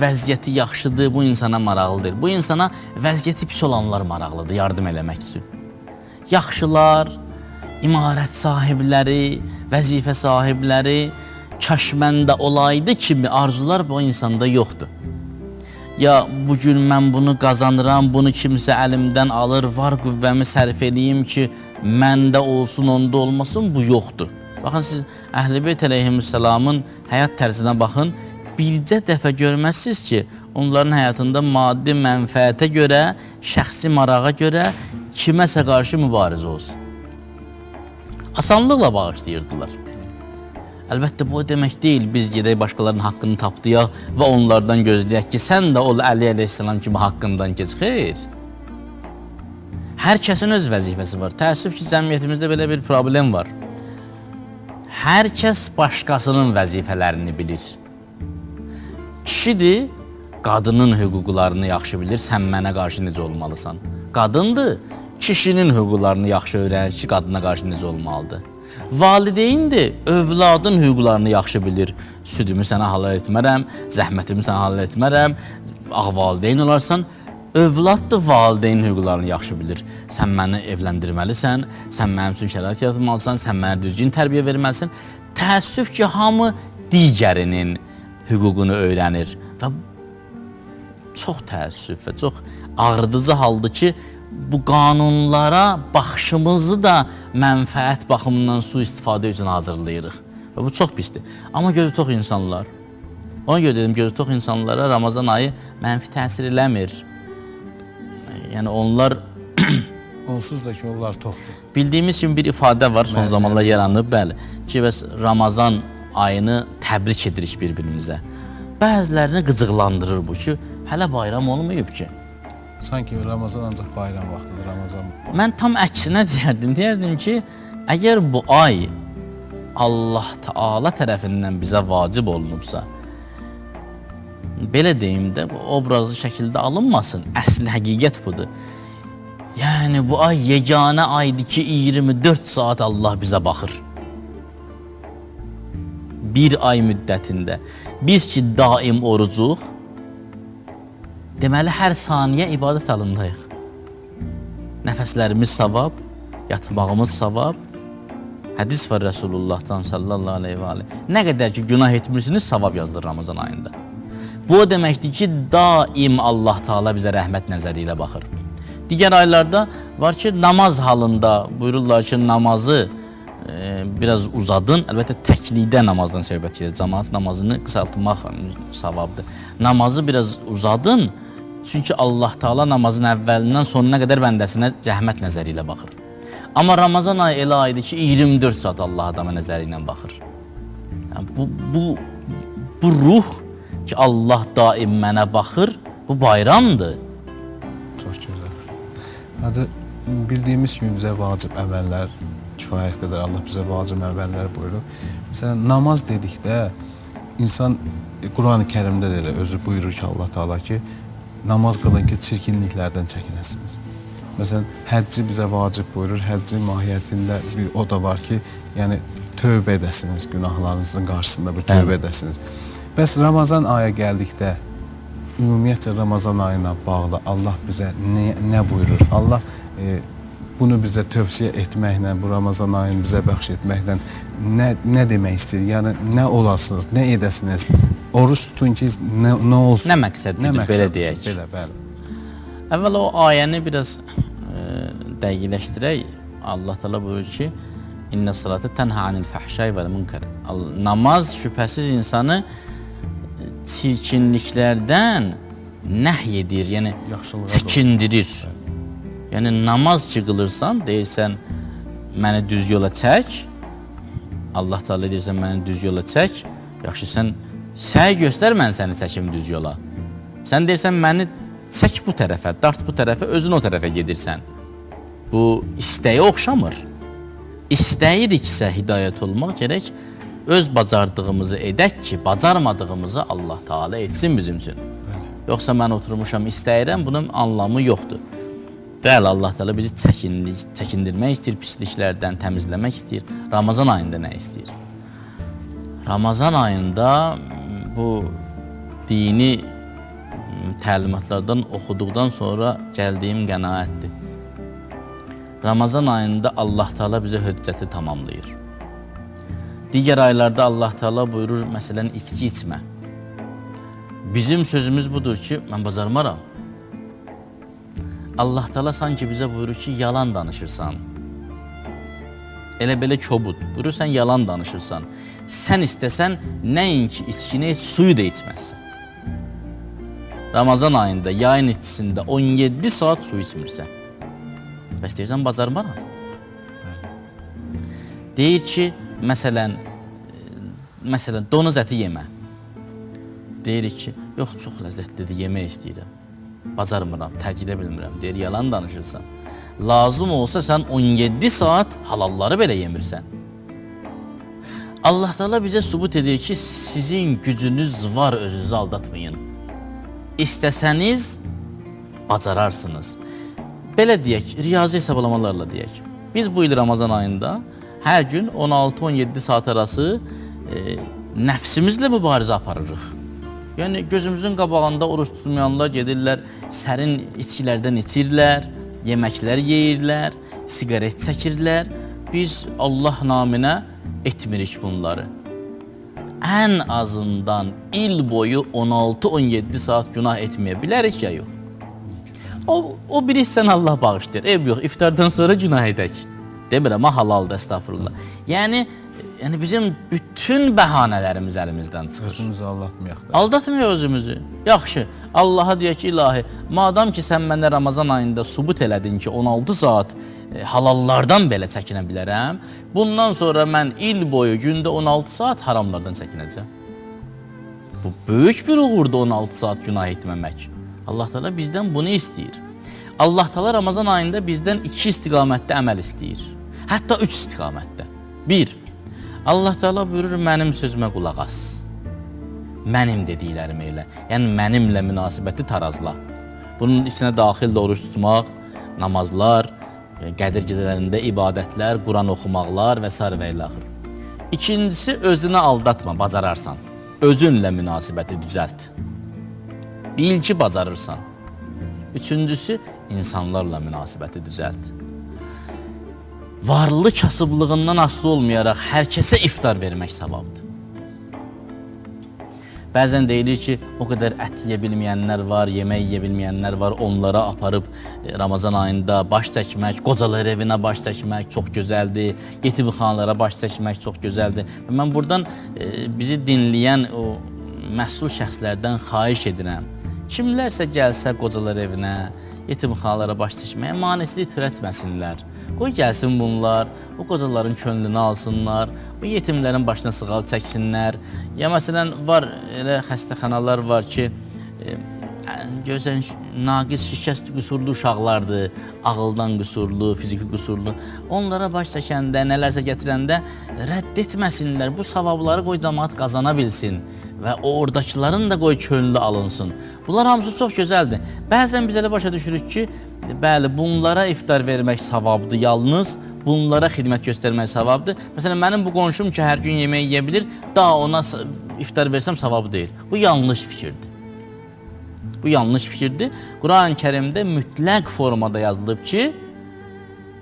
vəziyyəti yaxşıdır, bu insana maraqlı deyil. Bu insana vəziyyəti pis olanlar maraqlıdır, yardım eləmək üçün. Yaxşılar, imarət sahibləri, vəzifə sahibləri, kaş məndə olaydı kimi arzular bu insanda yoxdur. Ya bugün mən bunu qazanıram, bunu kimsə əlimdən alır, var qüvvəmi sərf eləyim ki, məndə olsun, onda olmasın, bu yoxdur. Baxın, siz Əhl-i Beyt əleyhissalamın həyat tərzinə baxın, bircə dəfə görməzsiniz ki, onların həyatında maddi mənfəətə görə, şəxsi marağa görə kiməsə qarşı mübarizə olsun. Asanlıqla bağışlayırdılar. Əlbəttə, bu o demək deyil, biz gedək başqalarının haqqını tapdayaq və onlardan gözləyək ki, sən də ol Əli əleyhissalam kimi haqqından keç. Xeyr. Hər kəsin öz vəzifəsi var. Təəssüf ki, cəmiyyətimizdə belə bir problem var. Hər kəs başqasının vəzifələrini bilir. Kişidir, qadının hüquqlarını yaxşı bilir, sən mənə qarşı necə olmalısan. Qadındır, kişinin hüquqlarını yaxşı öyrənir ki, qadına qarşı necə olmalıdır. Valideyndir, övladın hüquqlarını yaxşı bilir. Südümü sənə halal etmərəm, zəhmətimi sənə halal etmərəm, ağ valideyn olarsan. Övladdır, valideynin hüquqlarını yaxşı bilir. Sən məni evləndirməlisən, sən mənim üçün şərait yaratmalısan, sən mənə düzgün tərbiyə verməlisən. Təəssüf ki, hamı digərinin hüququnu öyrənir. Və çox təəssüf və çox ağrıdıcı haldır ki, bu qanunlara baxışımızı da mənfəət baxımından sui-istifadə üçün hazırlayırıq. Və bu çox pisdir. Amma gözü tox insanlar, ona görə dedim, gözü tox insanlara Ramazan ayı mənfi təsir eləmir. Yəni onlar... Onsuz da ki, onlar toxdur. Bildiyimiz kimi bir ifadə var, son zamanlar yaranıb, bəli, ki, bəs Ramazan ayını təbrik edirik bir-birimizə. Bəzilərini qıcıqlandırır bu ki, hələ bayram olmayıb ki. Sanki Ramazan ancaq bayram vaxtıdır, Ramazan. Mən tam əksinə deyərdim. Deyərdim ki, əgər bu ay Allah Teala tərəfindən bizə vacib olunubsa, belə deyim də, bu obrazlı şəkildə alınmasın, əsl həqiqət budur. Yəni bu ay yeganə aydır ki, 24 saat Allah bizə baxır. Bir ay müddətində. Biz ki, daim orucuq, deməli, hər saniyə ibadət halındayıq. Nəfəslərimiz savab, yatmağımız savab. Hədis var Rəsulullahdan sallallahu aleyhi və aleyhi. Nə qədər ki, günah etmirsiniz, savab yazılır Ramazan ayında. Bu o deməkdir ki, daim Allah Teala bizə rəhmət nəzəri ilə baxır. Digər aylarda var ki, namaz halında buyururlar ki, namazı biraz uzadın. Əlbəttə, təklikdə namazdan söhbət gedir. Cemaat namazını qısaltmaq savabdır. Namazı biraz uzadın, çünki Allah Teala namazın əvvəlindən sonuna qədər bəndəsinə rəhmət nəzəri ilə baxır. Amma Ramazan ayı elə aydır ki, 24 saat Allah adama nəzəri ilə baxır. Yəni, bu ruh ki, Allah daim mənə baxır, bu bayramdır. Çox gözəl. Hacı, bildiyimiz kimi bizə vacib əməllər, kifayət qədər Allah bizə vacib əməllər buyurur. Məsələn, namaz dedikdə insan Quran-ı Kərimdə də elə özü buyurur ki, Allah Teala ki, Namaz qılın ki, çirkinliklərdən çəkinəsiniz. Məsələn, həcci bizə vacib buyurur. Həccin mahiyyətində bir o da var ki, yəni tövbə edəsiniz, günahlarınızın qarşısında bir tövbə edəsiniz. Bəs Ramazan aya gəldikdə, ümumiyyətcə Ramazan ayına bağlı Allah bizə nə buyurur? Allah bunu bizə tövsiyə etməklə, bu Ramazan ayını bizə bəxş etməklə nə demək istəyir? Yəni nə olasınız, nə edəsiniz? Oruç tutun ki, nə olsun? Nə məqsəd Nə güdür, belə məqsəd deyək. Belə, bəli. Əvvəla o ayəni biraz dəqiqləşdirək. Allah Teala buyurur ki, İnnə salata tənhə anil fəhşai vəl münkər. Namaz şübhəsiz insanı çirkinliklərdən nəhy edir, yəni çəkindirir. Yəni namaz ki qılırsan, deyirsən məni düz yola çək. Allah Teala deyirsən məni düz yola çək. Yaxşı, sən səy göstər, mən səni çəkim düz yola. Sən deyirsən məni çək bu tərəfə, dart bu tərəfə, özün o tərəfə gedirsən. Bu istəyə oxşamır. İstəyiriksə hidayət olmaq gərək öz bacardığımızı edək ki, bacarmadığımızı Allah Teala etsin bizim üçün. Yoxsa mən oturmuşam, istəyirəm, bunun anlamı yoxdur. Bəli, Allah Teala bizi çəkindirmək istəyir, pisliklərdən təmizləmək istəyir. Ramazan ayında nə istəyir? Ramazan ayında bu dini təlimatlardan oxuduqdan sonra gəldiyim qənaətdir. Ramazan ayında Allah Teala bizə höccəti tamamlayır. Digər aylarda Allah Teala buyurur, məsələn, içki içmə. Bizim sözümüz budur ki, mən bacarmaram. Allah Teala sanki bizə buyurur ki, yalan danışırsan. Elə belə kobud. Buyurur, sən yalan danışırsan. Sən istəsən, nəinki içkini, heç suyu da içməzsən. Ramazan ayında, yayın istisində 17 saat su içmirsən. Bəs deyirsən, bacarmaram. Deyir ki, məsələn, donuz əti yemə. Deyirik ki, yox, çox ləzzətlidir, yemək istəyirəm. Bacarmıram, tərk edə bilmirəm. Deyir, yalan danışırsan. Lazım olsa sən 17 saat halalları belə yemirsən. Allah Teala bizə sübut edir ki, sizin gücünüz var, özünüzü aldatmayın. İstəsəniz, bacararsınız. Belə deyək, riyazi hesablamalarla deyək. Biz bu il Ramazan ayında hər gün 16-17 saat arası nəfsimizlə mübarizə aparırıq. Yəni gözümüzün qabağında oruç tutmayanlar gedirlər, sərin içkilərdən içirlər, yeməklər yeyirlər, siqaret çəkirlər. Biz Allah naminə etmirik bunları. Ən azından il boyu 16-17 saat günah etməyə bilərik ya yox. O bir hissəni Allah bağışlayır. Eyb yox, iftardan sonra günah edək. Demirəm, ha halaldır, əstəğfurullah. Yəni bizim bütün bəhanələrimiz əlimizdən çıxır. Özümüzü aldatmayaq da. Aldatmayaq özümüzü. Yaxşı, Allaha deyək ki, ilahi, madam ki sən mənə Ramazan ayında sübut elədin ki, 16 saat halallardan belə çəkinə bilərəm, bundan sonra mən il boyu gündə 16 saat haramlardan çəkinəcəm. Bu böyük bir uğurdur 16 saat günah etməmək. Allah Teala bizdən bunu istəyir. Allah Teala Ramazan ayında bizdən iki istiqamətdə əməl istəyir. Hətta üç istiqamətdə. Bir, Allah Teala buyurur, mənim sözümə qulaq as. Mənim dediklərimi elə. Yəni mənimlə münasibəti tarazla. Bunun içinə daxildir oruç tutmaq, namazlar, Qədir gecələrində ibadətlər, Quran oxumaqlar və s. və ilaxır. İkincisi, özünü aldatma, bacararsan. Özünlə münasibəti düzəlt. Bil ki, bacarırsan. Üçüncüsü, insanlarla münasibəti düzəlt. Varlı kasıblığından asılı olmayaraq hər kəsə iftar vermək savabdır. Bəzən deyilir ki, o qədər ət yeyə bilməyənlər var, yemək yeyə bilməyənlər var, onlara aparıb Ramazan ayında baş çəkmək, qocalar evinə baş çəkmək çox gözəldir, yetimxanalara baş çəkmək çox gözəldir. Mən buradan bizi dinləyən o məsul şəxslərdən xahiş edirəm. Kimlərsə gəlsə qocalar evinə, yetimxanalara baş çəkməyə maneslik törətməsinlər. Qoy gəlsin bunlar, o qocaların könlünü alsınlar, o yetimlərin başına sığal çəksinlər. Ya məsələn, var elə xəstəxanalar var ki, görürsən, naqis, şikəst, qüsurlu uşaqlardır, ağıldan qüsurlu, fiziki qüsurlu. Onlara baş çəkəndə, nələrsə gətirəndə rədd etməsinlər, bu savabları qoy cəmaat qazana bilsin və o oradakıların da qoy könlü alınsın. Bunlar hamısı çox gözəldir. Bəzən biz elə başa düşürük ki, bəli, bunlara iftar vermək savabdır yalnız, bunlara xidmət göstərmək savabdır. Məsələn, mənim bu qonşum ki, hər gün yemək yeyə bilir, daha ona iftar versəm savabı deyil. Bu yanlış fikirdir. Bu yanlış fikirdir. Quran-ı Kərimdə mütləq formada yazılıb ki,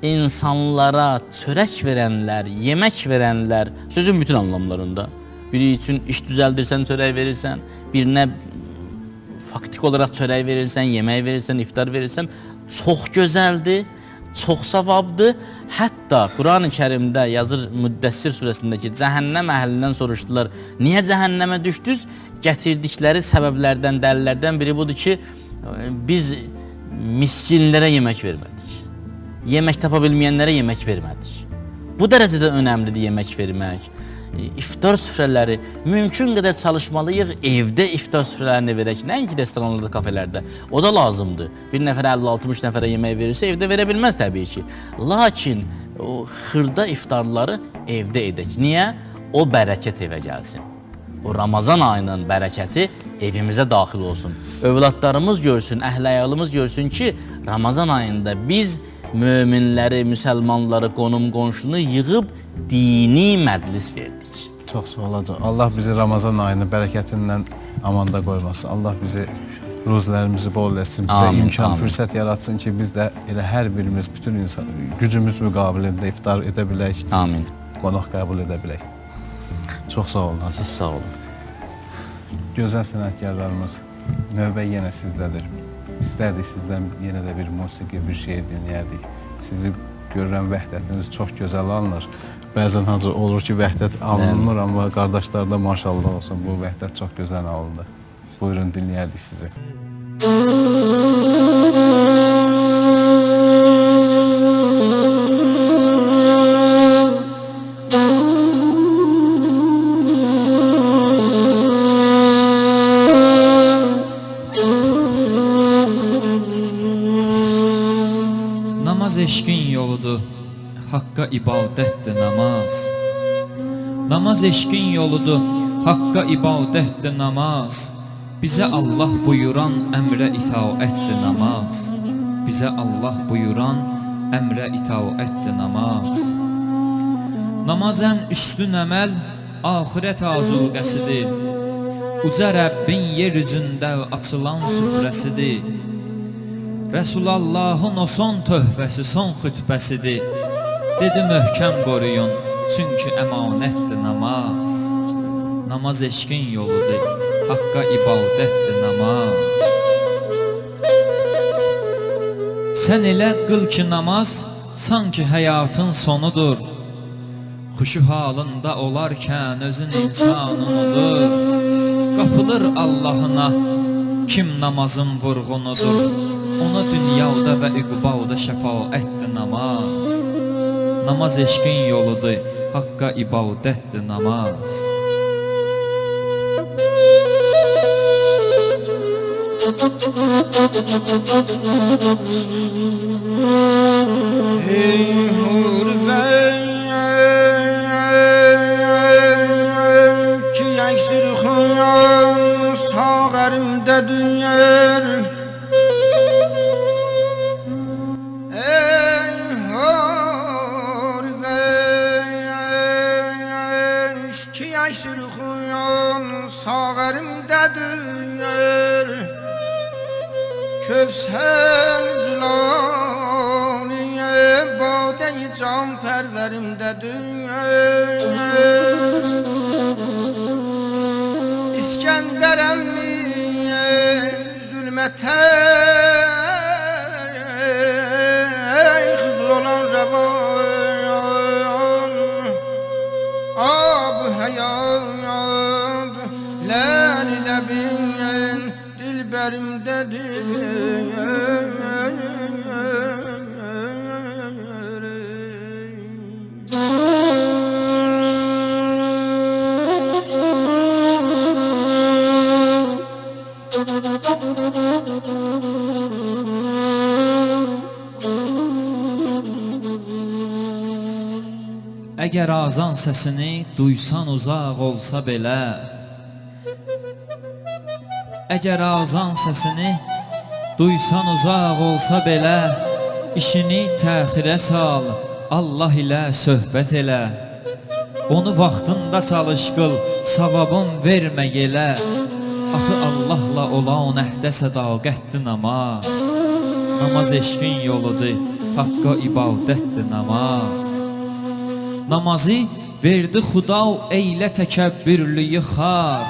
insanlara çörək verənlər, yemək verənlər, sözün bütün anlamlarında, biri üçün iş düzəldirsən, çörək verirsən, birinə faktiki olaraq çörək verirsən, yemək verirsən, iftar verirsən, çox gözəldir, çox savabdır. Hətta Quran-ı Kərimdə yazır Müddəssir surəsindəki cəhənnəm əhlindən soruşdular, niyə cəhənnəmə düşdünüz? Gətirdikləri səbəblərdən, dəlillərdən biri budur ki, biz miskinlərə yemək vermədik. Yemək tapa bilməyənlərə yemək vermədik. Bu dərəcədə önəmlidir yemək vermək. İftar süfrələri mümkün qədər çalışmalıyıq evdə iftar süfrələrini verək, nəinki restoranlarda, kafelərdə. O da lazımdır. Bir nəfərə 50-60 nəfərə yemək verirsə, evdə verə bilməz təbii ki. Lakin o xırda iftarları evdə edək. Niyə? O bərəkət evə gəlsin. O Ramazan ayının bərəkəti evimizə daxil olsun. Övladlarımız görsün, əhl-əyalımız görsün ki, Ramazan ayında biz möminləri, müsəlmanları, qonum-qonşunu yığıb dini məclis verdik. Çox sağ olacaq. Allah bizi Ramazan ayının bərəkətindən amanda qoymasın. Allah bizi ruzilərimizi bol etsin, bizə Amin, imkan, amin. fürsət yaratsın ki, biz də elə hər birimiz bütün insan gücümüz müqabilində iftar edə bilək. Amin. Qonaq qəbul edə bilək. Çox sağ olun. Siz sağ olun. Gözəl sənətkarlarımız, növbə yenə sizdədir. İstərdik sizdən yenə də bir musiqi, bir şeir dinləyərdik. Sizi görürəm, vəhdətiniz çox gözəl alınır. Bəzən hacı olur ki, vəhdət alınmır, amma qardaşlarda maşallah olsun, bu vəhdət çox gözəl alındı. Buyurun, dinləyərdik sizi. Namaz eşqin yoludur, Haqqa ibadətdir namaz. Namaz eşqin yoludur, Haqqa ibadətdir namaz. Bizə Allah buyuran əmrə itaətdir namaz. Bizə Allah buyuran əmrə itaətdir namaz. Namaz ən üstün əməl, axirət azuqəsidir. Uca Rəbbin yer üzündə açılan süfrəsidir. Rəsulallahın o son töhfəsi, son xütbəsidir. Dedi möhkəm qoruyun, çünki əmanətdir namaz. Namaz eşqin yoludur, Haqqa ibadətdir namaz. Sən elə qıl ki namaz, sanki həyatın sonudur. Xuşu halında olarkən özün insan unudur. Qapılır Allahına, kim namazın vurğunudur. Ona dünyada və üqbada şəfaətdir namaz. Namaz eşqin yoludur, Haqqa ibadətdir namaz. Ey hurve ki yeksir xuyam sağerimde dünyer. Ey hurve ki yeksir xuyam sağerimde dünyer. Kövsər zülaliye bade-i can perverimde dünya. İskender emmi zulmete Hızır olan revan ab hayat lel lebin dilberimdedir. Əgər azan səsini duysan uzaq olsa belə, Əgər azan səsini duysan uzaq olsa belə, işini təxirə sal, Allah ilə söhbət elə. Onu vaxtında çalış qıl, savabın vermə yelə. Axı Allahla olan əhdə sədaqətdir namaz. Namaz eşqin yoludur, Haqqa ibadətdir namaz. Namazı verdi Xuda eylə təkəbbürlüyü xar.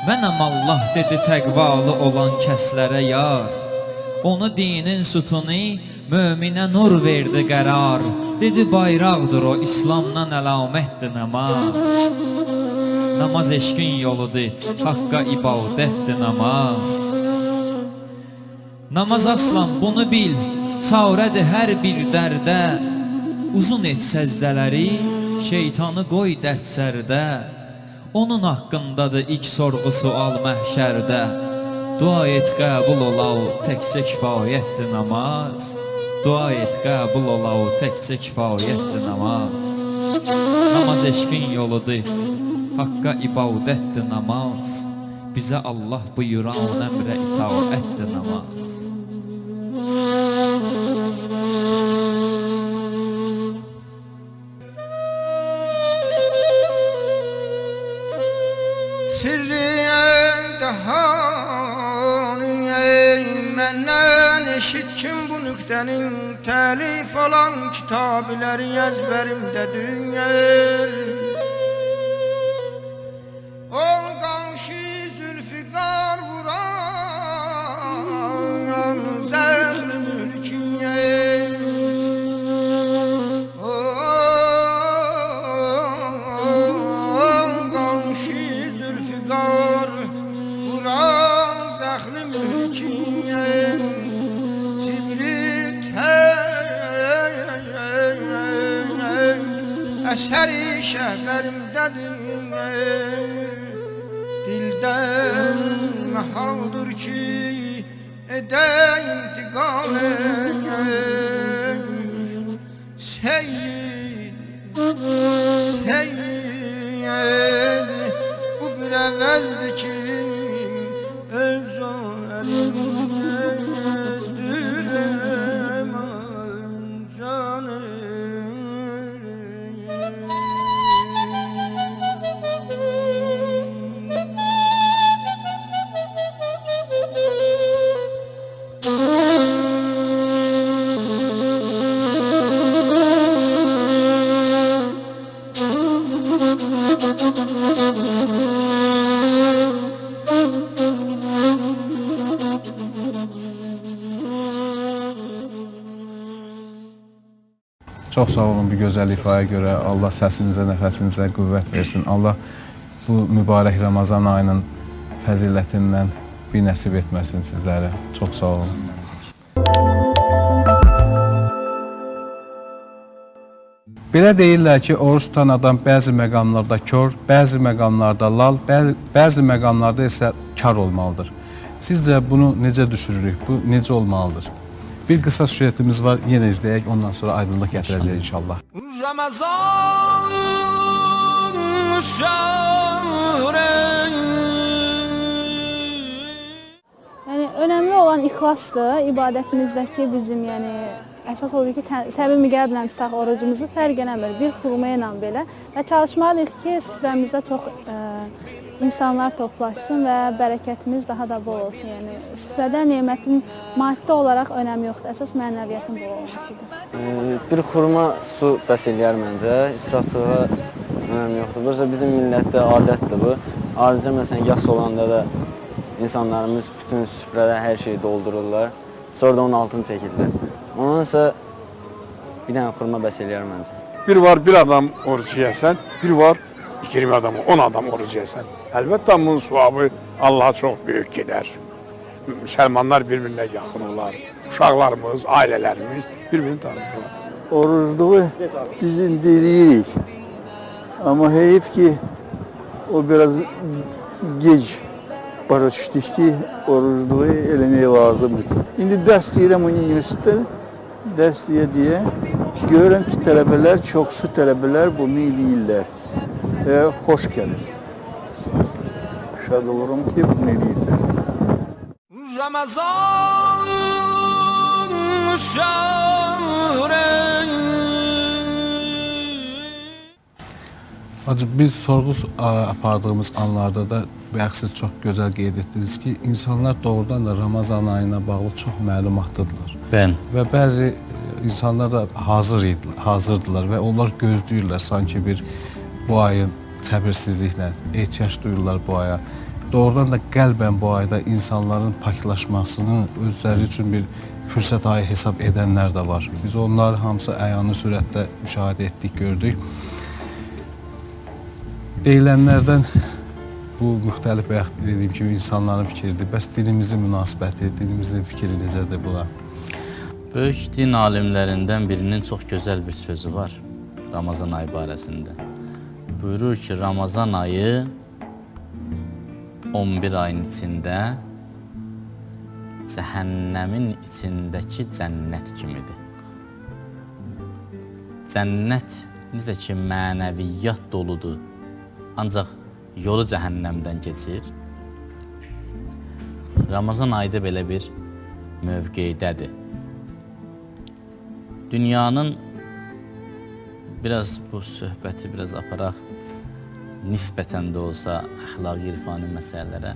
Mənəm Allah dedi təqvalı olan kəslərə yar. Onu dinin sütunu möminə nur verdi qərar. Dedi bayraqdır o, İslamdan əlamətdir namaz. Namaz eşqin yoludur, Haqqa ibadətdir namaz. Namaz aslan bunu bil, çarədir hər bir dərdə. Uzun et səzdələri, şeytanı qoy dərd sərdə. Onun haqqındadır ilk sorğu sual məhşərdə. Dua et qəbul ola o, təkcə kifayətdir namaz. Dua et qəbul ola o, təkcə kifayətdir namaz. Namaz eşqin yoludur, Haqqa ibadətdir namaz. Bizə Allah buyuran əmrə itaətdir namaz. Sirri dəhani ey məndən eşit kim bu nüktənin təlif olan kitabləri əzbərimdə dünyər. Ol qanşi zülfüqar vuran zəxr mülkiyə. Ol qanşi zülfüqar vuran zəxr mülkiyə. Cibril tək əsəri şəhbərimdədir. Dildən məhaldır ki edə intiqam ey. Seyyid, seyyid, bu bir əvəzdir ki öz o əlimdədir əman canım. Çox sağ olun bu gözəl ifaya görə. Allah səsinizə, nəfəsinizə qüvvət versin. Allah bu mübarək Ramazan ayının fəzilətindən bir nəsib etməsin sizlərə. Çox sağ olun. Belə deyirlər ki, oruç tutan adam bəzi məqamlarda kör, bəzi məqamlarda lal, bəzi məqamlarda isə kar olmalıdır. Sizcə bunu necə düşürürük? Bu necə olmalıdır? Bir qısa süjetimiz var, yenə izləyək, ondan sonra aydınlıq gətirəcək inşallah. Ramazan şəhri. Yəni önəmli olan ixlasdır ibadətimizdəki bizim, yəni əsas odur ki, səmimi qəlblə tutaq orucumuzu, fərq eləmir bir xurma ilə belə və çalışmalıyıq ki, süfrəmizdə çox insanlar toplaşsın və bərəkətimiz daha da bol olsun. Yəni süfrədə nemətin maddi olaraq önəmi yoxdur, əsas mənəviyyətin bol olmasıdır. Bir xurma su bəs eləyər məncə, israfçılığa önəmi yoxdur. Burası bizim millətdə adətdir bu. Adicə məsələn yas olanda da insanlarımız bütün süfrədə hər şeyi doldururlar, sonra da onun altını çəkirlər. Onunsa bir dənə xurma bəs eləyər məncə. Bir var bir adam oruç yiyəsən, bir var 20 adam, 10 adam oruç yiyəsən. Əlbəttə bunun savabı Allaha çox böyük gedər. Müsəlmanlar bir-birinə yaxın olar. Uşaqlarımız, ailələrimiz bir-birini tanışırlar. Orucluğu biz indi eləyirik. Amma heyif ki, o biraz gec başa düşdük ki, orucluğu eləmək lazımdır. İndi dərs deyirəm universitetdə, dərs deyə görürəm ki, tələbələr, çoxsu tələbələr bunu eləyirlər və xoş gəlir. Şad olurum ki, bunu eləyirlər. Ramazan şehri. Hacı, biz sorğu apardığımız anlarda da bayaq siz çox gözəl qeyd etdiniz ki, insanlar doğrudan da Ramazan ayına bağlı çox məlumatlıdırlar. Bəli. Və bəzi insanlar da hazırdılar və onlar gözləyirlər sanki bir bu ayın səbirsizliklə, ehtiyac duyurlar bu aya. Doğrudan da qəlbən bu ayda insanların paklaşmasını özləri üçün bir fürsət ayı hesab edənlər də var. Biz onları hamısı əyanlı sürətdə müşahidə etdik, gördük. Deyilənlərdən bu müxtəlif bayaq dediyim kimi insanların fikridir. Bəs dinimizin münasibəti, dinimizin fikri necədir buna? Böyük din alimlərindən birinin çox gözəl bir sözü var Ramazan ayı barəsində. Buyurur ki, Ramazan ayı 11 ayın içində cəhənnəmin içindəki cənnət kimidir. Cənnət necə ki mənəviyyat doludur, ancaq yolu cəhənnəmdən keçir. Ramazan ayı da belə bir mövqeydədir. Dünyanın biraz bu söhbəti biraz aparaq, nisbətən də olsa əxlaqi, irfani məsələlərə.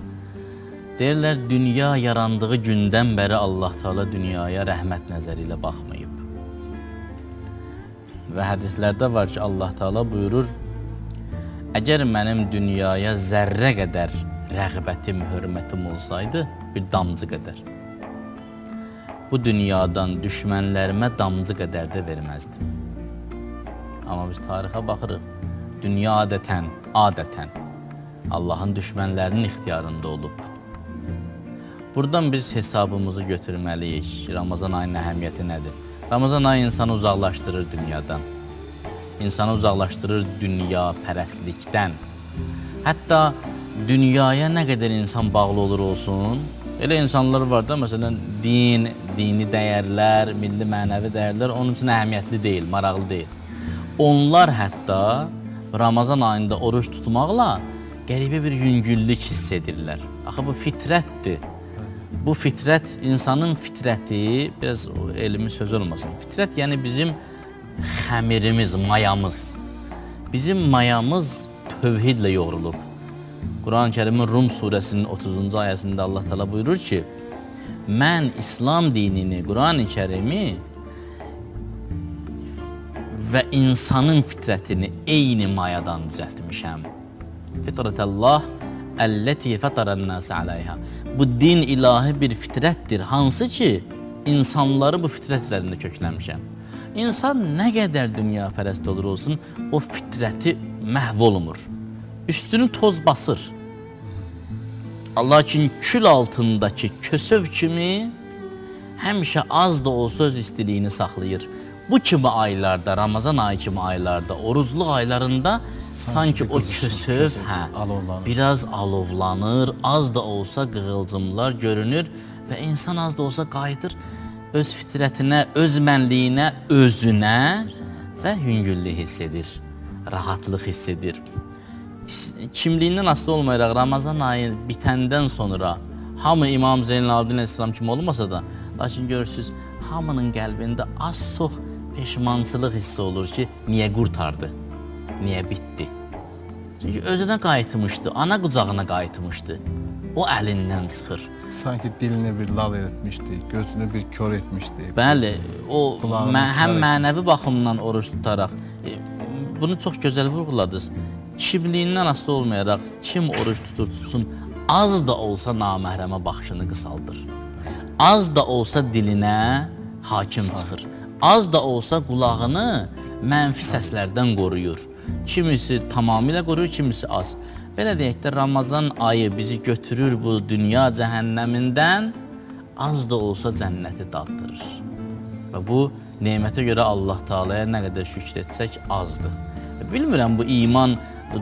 Deyirlər, dünya yarandığı gündən bəri Allah Teala dünyaya rəhmət nəzəri ilə baxmayıb. Və hədislərdə var ki, Allah Teala buyurur, əgər mənim dünyaya zərrə qədər rəğbətim, hörmətim olsaydı, bir damcı qədər, bu dünyadan düşmənlərimə damcı qədər də verməzdim. Amma biz tarixə baxırıq, dünya adətən Allahın düşmənlərinin ixtiyarında olub. Buradan biz hesabımızı götürməliyik. Ramazan ayının əhəmiyyəti nədir? Ramazan ayı insanı uzaqlaşdırır dünyadan. İnsanı uzaqlaşdırır dünya pərəstlikdən. Hətta dünyaya nə qədər insan bağlı olur olsun, elə insanlar var da, məsələn, din, dini dəyərlər, milli mənəvi dəyərlər onun üçün əhəmiyyətli deyil, maraqlı deyil. Onlar hətta Ramazan ayında oruç tutmaqla qəribə bir yüngüllük hiss edirlər. Axı bu fitrətdir. Bu fitrət, insanın fitrəti, biraz elmi söz olmasın. Fitrət yəni bizim xəmirimiz, mayamız. Bizim mayamız tövhidlə yoğrulub. Quran-ı Kərimin Rum surəsinin 30-cu ayəsində Allah Teala buyurur ki, mən İslam dinini, Quran-ı Kərimi və insanın fitrətini eyni mayadan düzəltmişəm. Fitrətəllah əlləti fətarən-nəsə aleyha. Bu din ilahi bir fitrətdir, hansı ki, insanları bu fitrət üzərində köklənmişəm. İnsan nə qədər dünyapərəst olur olsun, o fitrəti məhv olunmur. Üstünü toz basır. Lakin kül altındakı kösöv kimi həmişə az da olsa öz istiliyini saxlayır. Bu kimi aylarda, Ramazan ayı kimi aylarda, orucluq aylarında sanki o kösöv biraz alovlanır, az da olsa qığılcımlar görünür və insan az da olsa qayıdır öz fitrətinə, öz mənliyinə, özünə və yüngüllük hiss edir, rahatlıq hiss edir. Kimliyindən asılı olmayaraq Ramazan ayı bitəndən sonra hamı İmam Zeynalabdin əleyhissalam kimi olmasa da, lakin görürsünüz, hamının qəlbində az-çox peşmançılıq hissi olur ki, niyə qurtardı, niyə bitdi? Çünki özünə qayıtmışdı, ana qucağına qayıtmışdı. O əlindən çıxır. Sanki dilini bir lal etmişdi, gözünü bir kör etmişdi. Bəli, o həm mənəvi baxımdan oruç tutaraq, bunu çox gözəl vurğuladınız. Kimliyindən asılı olmayaraq kim oruç tutur tutsun, az da olsa naməhrəmə baxışını qısaldır. Az da olsa dilinə hakim çıxır. Az da olsa qulağını mənfi səslərdən qoruyur. Kimisi tamamilə qoruyur, kimisi az. Belə deyək də, Ramazan ayı bizi götürür bu dünya cəhənnəmindən, az da olsa cənnəti daddırır. Və bu nemətə görə Allah Taalaya nə qədər şükr etsək azdır. Bilmirəm bu iman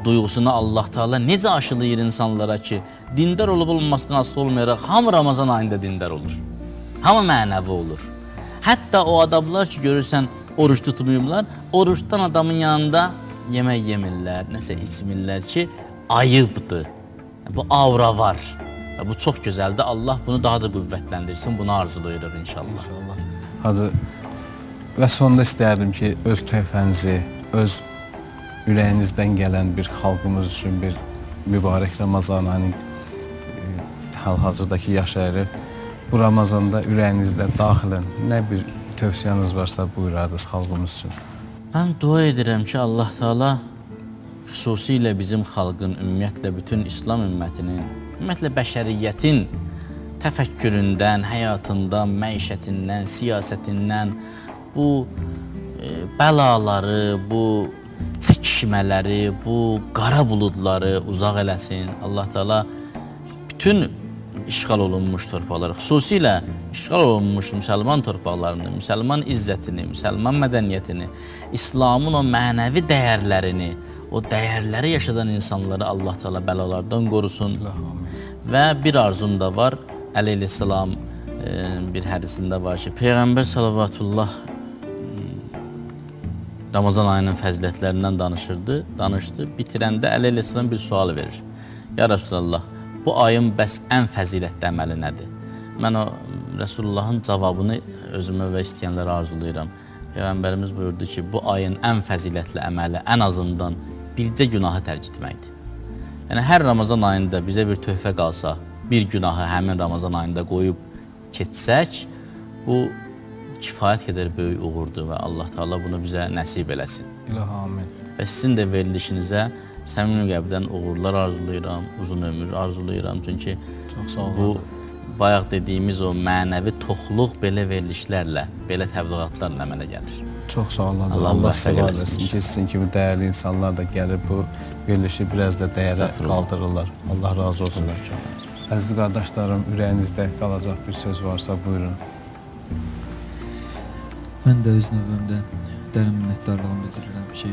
duyğusunu Allah Taala necə aşılayır insanlara ki, dindar olub olmamasından asılı olmayaraq hamı Ramazan ayında dindar olur. Hamı mənəvi olur. Hətta o adamlar ki, görürsən oruç tutmayıblar, oruçdan adamın yanında yemək yemirlər, nəsə içmirlər ki, ayıbdır. Bu aura var. Və bu çox gözəldir. Allah bunu daha da qüvvətləndirsin. Bunu arzulayırıq inşallah. İnşallah. Hacı, və sonda istərdim ki, öz töhfənizi, öz ürəyinizdən gələn bir xalqımız üçün bir mübarək Ramazan ayını hal-hazırdakı yaşayırıq. Bu Ramazanda ürəyinizdə daxilən nə bir tövsiyəniz varsa buyurardınız xalqımız üçün. Mən dua edirəm ki, Allah Teala xüsusilə bizim xalqın, ümumiyyətlə bütün İslam ümmətinin, ümumiyyətlə bəşəriyyətin təfəkküründən, həyatından, məişətindən, siyasətindən bu bəlaları, bu çəkişmələri, bu qara buludları uzaq eləsin. Allah Teala bütün işğal olunmuş torpaqları, xüsusilə işğal olunmuş müsəlman torpaqlarını, müsəlman izzətini, müsəlman mədəniyyətini, İslamın o mənəvi dəyərlərini, o dəyərləri yaşadan insanları Allah Teala bəlalardan qorusun. Və bir arzum da var. Əli əleyhissalam bir hədisində var ki, Peyğəmbər salavatullah Ramazan ayının fəzilətlərindən danışdı. Bitirəndə Əli əleyhissalam bir sual verir. Ya Rəsulallah, bu ayın bəs ən fəzilətli əməli nədir? Mən o Rəsulullahın cavabını özümə və istəyənlərə arzulayıram. Peyğəmbərimiz buyurdu ki, bu ayın ən fəzilətli əməli ən azından bircə günahı tərk etməkdir. Yəni hər Ramazan ayında bizə bir töhfə qalsa, bir günahı həmin Ramazan ayında qoyub keçsək, bu kifayət qədər böyük uğurdur və Allah Teala bunu bizə nəsib eləsin. İlahi amin. Və sizin də verilişinizə səmimi qəlbdən uğurlar arzulayıram, uzun ömür arzulayıram. Çünki çox sağ olun. Bu bayaq dediyimiz o mənəvi toxluq belə verilişlərlə, belə təbliğatlarla əmələ gəlir. Çox sağ olun. Allah Allah sizə müvəffəq var eləsin. eləsin ki, sizin kimi dəyərli insanlar da gəlir bu verilişi biraz da dəyərə qaldırırlar. Allah razı olsun. Əziz qardaşlarım, ürəyinizdə qalacaq bir söz varsa buyurun. Mən də öz növbəmdə dərin minnətdarlığımı bildirirəm ki,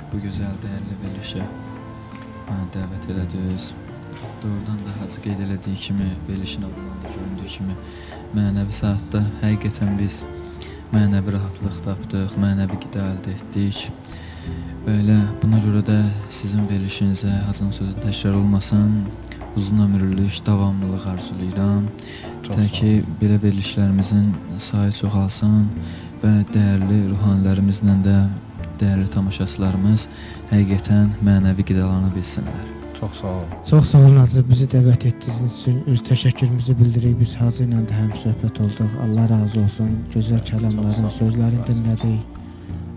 bu gözəl dəyərli verilişə məni dəvət elədiniz. Doğrudan da Hacı qeyd elədiyi kimi, verilişin adından da göründüyü kimi mənəvi saatda həqiqətən biz mənəvi rahatlıq tapdıq, mənəvi qida əldə etdik. Belə, buna görə də sizin verilişinizə Hacının sözü təkrar olmasın, uzun ömürlülük, davamlılıq arzulayıram. Çox Ta ki, belə verilişlərimizin sayı çoxalsın və dəyərli ruhanilərimizlə də dəyərli tamaşaçılarımız həqiqətən mənəvi qidalana bilsinlər. Çox sağ olun. Çox sağ olun Hacı, bizi dəvət etdiyiniz üçün öz təşəkkürümüzü bildiririk. Biz Hacı ilə də həm söhbət olduq. Allah razı olsun. Gözəl kəlamların, sözlərini dinlədik.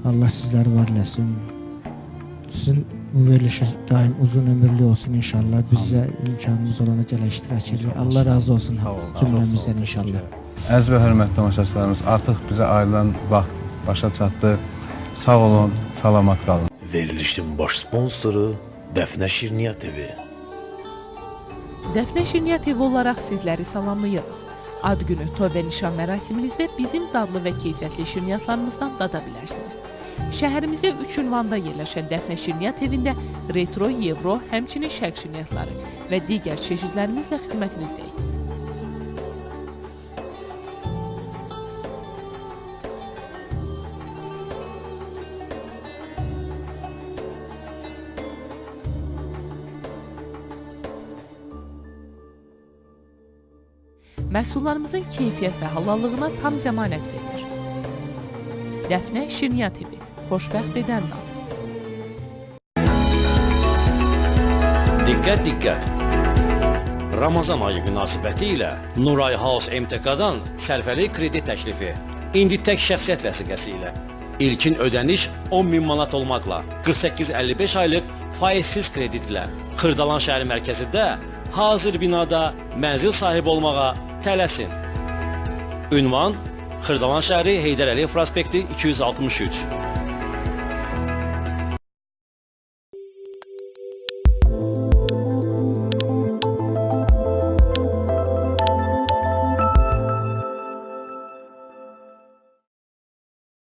Allah sizləri var eləsin. Sizin bu verilişiniz daim uzun ömürlü olsun inşallah. Bizə imkanımız olana gələk iştirak edirik. Allah razı olsun cümləmizdən inşallah. Əziz və hörmətli tamaşaçılarımız, artıq bizə ayrılan vaxt başa çatdı. Sağ olun, salamat qalın. Verilişin baş sponsoru Dəfnə Şirniyyat Evi. Dəfnə Şirniyyat Evi olaraq sizləri salamlayırıq. Ad günü, toy və nişan mərasiminizdə bizim dadlı və keyfiyyətli şirniyyatlarımızdan dada bilərsiniz. Şəhərimizdə 3 ünvanda yerləşən Dəfnə Şirniyyat Evində retro, yevro, həmçinin şərq şirniyyatları və digər çeşidlərimizlə xidmətinizdəyik. Məhsullarımızın keyfiyyət və halallığına tam zəmanət verilir. Dəfnə Şirniyyat Evi, xoşbəxt edən dad. Diqqət, diqqət! Ramazan ayı münasibəti ilə Nuray House MTK-dan sərfəli kredit təklifi. İndi tək şəxsiyyət vəsiqəsi ilə. İlkin ödəniş 10.000 manat olmaqla 48-55 aylıq faizsiz kreditlə Xırdalan şəhər mərkəzində hazır binada mənzil sahibi olmağa tələsin. Ünvan Xırdalan şəhəri Heydər Əliyev prospekti 263.